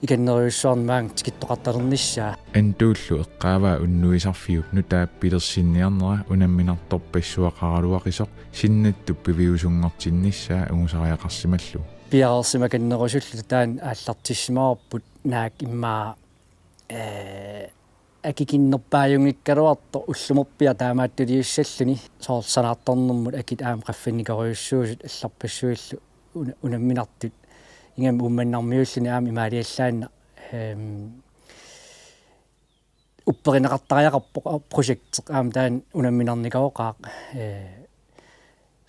ikannerujussuarnik maanga tikittoqartalernissaa. Antuullu eqqaavaa unnuisarfiup nutaap pilersinniarnera unamminartorpassuaqaraluaqisoq sinnattup piviusunngortinnissaa angusariaqarsimallugu. Piareersimakannerusulluta taanna aallartissimavarput naak immaqa, eh, akikinnerpaajunngikkaluartoq ullumerpiaq taamaattuliussalluni soorlu sanaartornermut akit aamma qaffannikorujussuusut allarpassuillu una-, unamminartut ingammik Uummannarmiuulluni aamma imaaliallaannaq, ehm, upperineqartariaqarpoq projekti aamma taanna unamminarnikooqaaq, eh,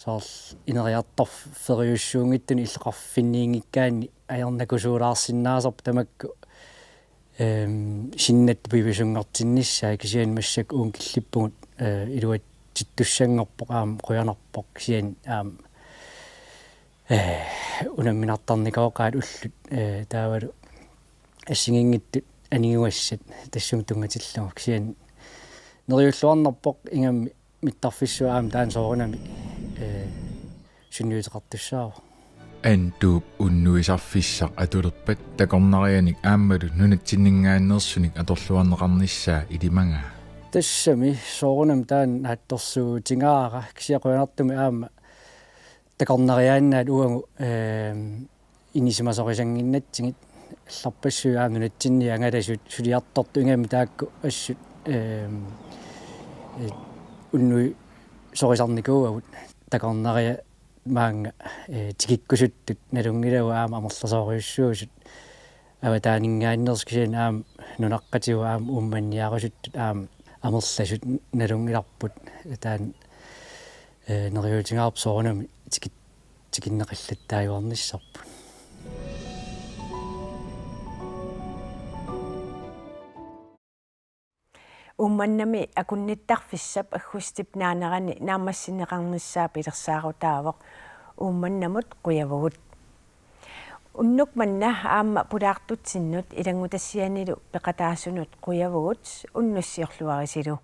soorlu ineriartorferiussuunngitsunik illoqarfinniinngikkaanni ajornakusuulaarsinnaasarpoq tamakku, ehm, sinnattup piviusunngortinnissaa kisianni massakkut uunga killippugut, eh, iluatsittussanngorpoq aamma qujanarpoq kisianni aamma, eh, unamminartarnikooqaat ullut, eh, taavalu assigiinngitsut anigugassat tassunga tunngatillugu kisianni neriulluarnarpoq ingammik mittarfissuit aamma taanna soorunami, eh, sunniuteqartussaavoq. Antuup unnuisarfissaq atulerpat takornarianik aammalu nunatsinninngaanneersunik atorluarneqarnissaa ilimagaa. Tassami soorunami taanna naatsorsuutigaara kisianni qujanartumik aamma takornariaannaat uagut, ehm, inisimasorisannginnatsigit allarpassuit aamma nunatsinni angalasut suliartortut ingammik taakku assut, ehm, eh, unnuisorisarnikuuagut takornariat maanga, eh, tikikkusuttut nalunngilagut aamma amerlasoorujussuusut avataaninngaanneersut kisianni aamma nunaqqatigut aamma Uummanniarusuttut aamma amerlasut nalunngilarput taanna, eh, neriuutigaarput soorunami tikit-, tikinneqallattaajuarnissarput. Uummannami akunnittarfissap aggustip naanerani naammassinneqarnissaa pilersaarutaavoq. Uummannamut qujavugut. Unnuk manna aamma pulaartutsinnut ilanngutassianilu peqataasunut qujavugut, unnussiorluarisilu.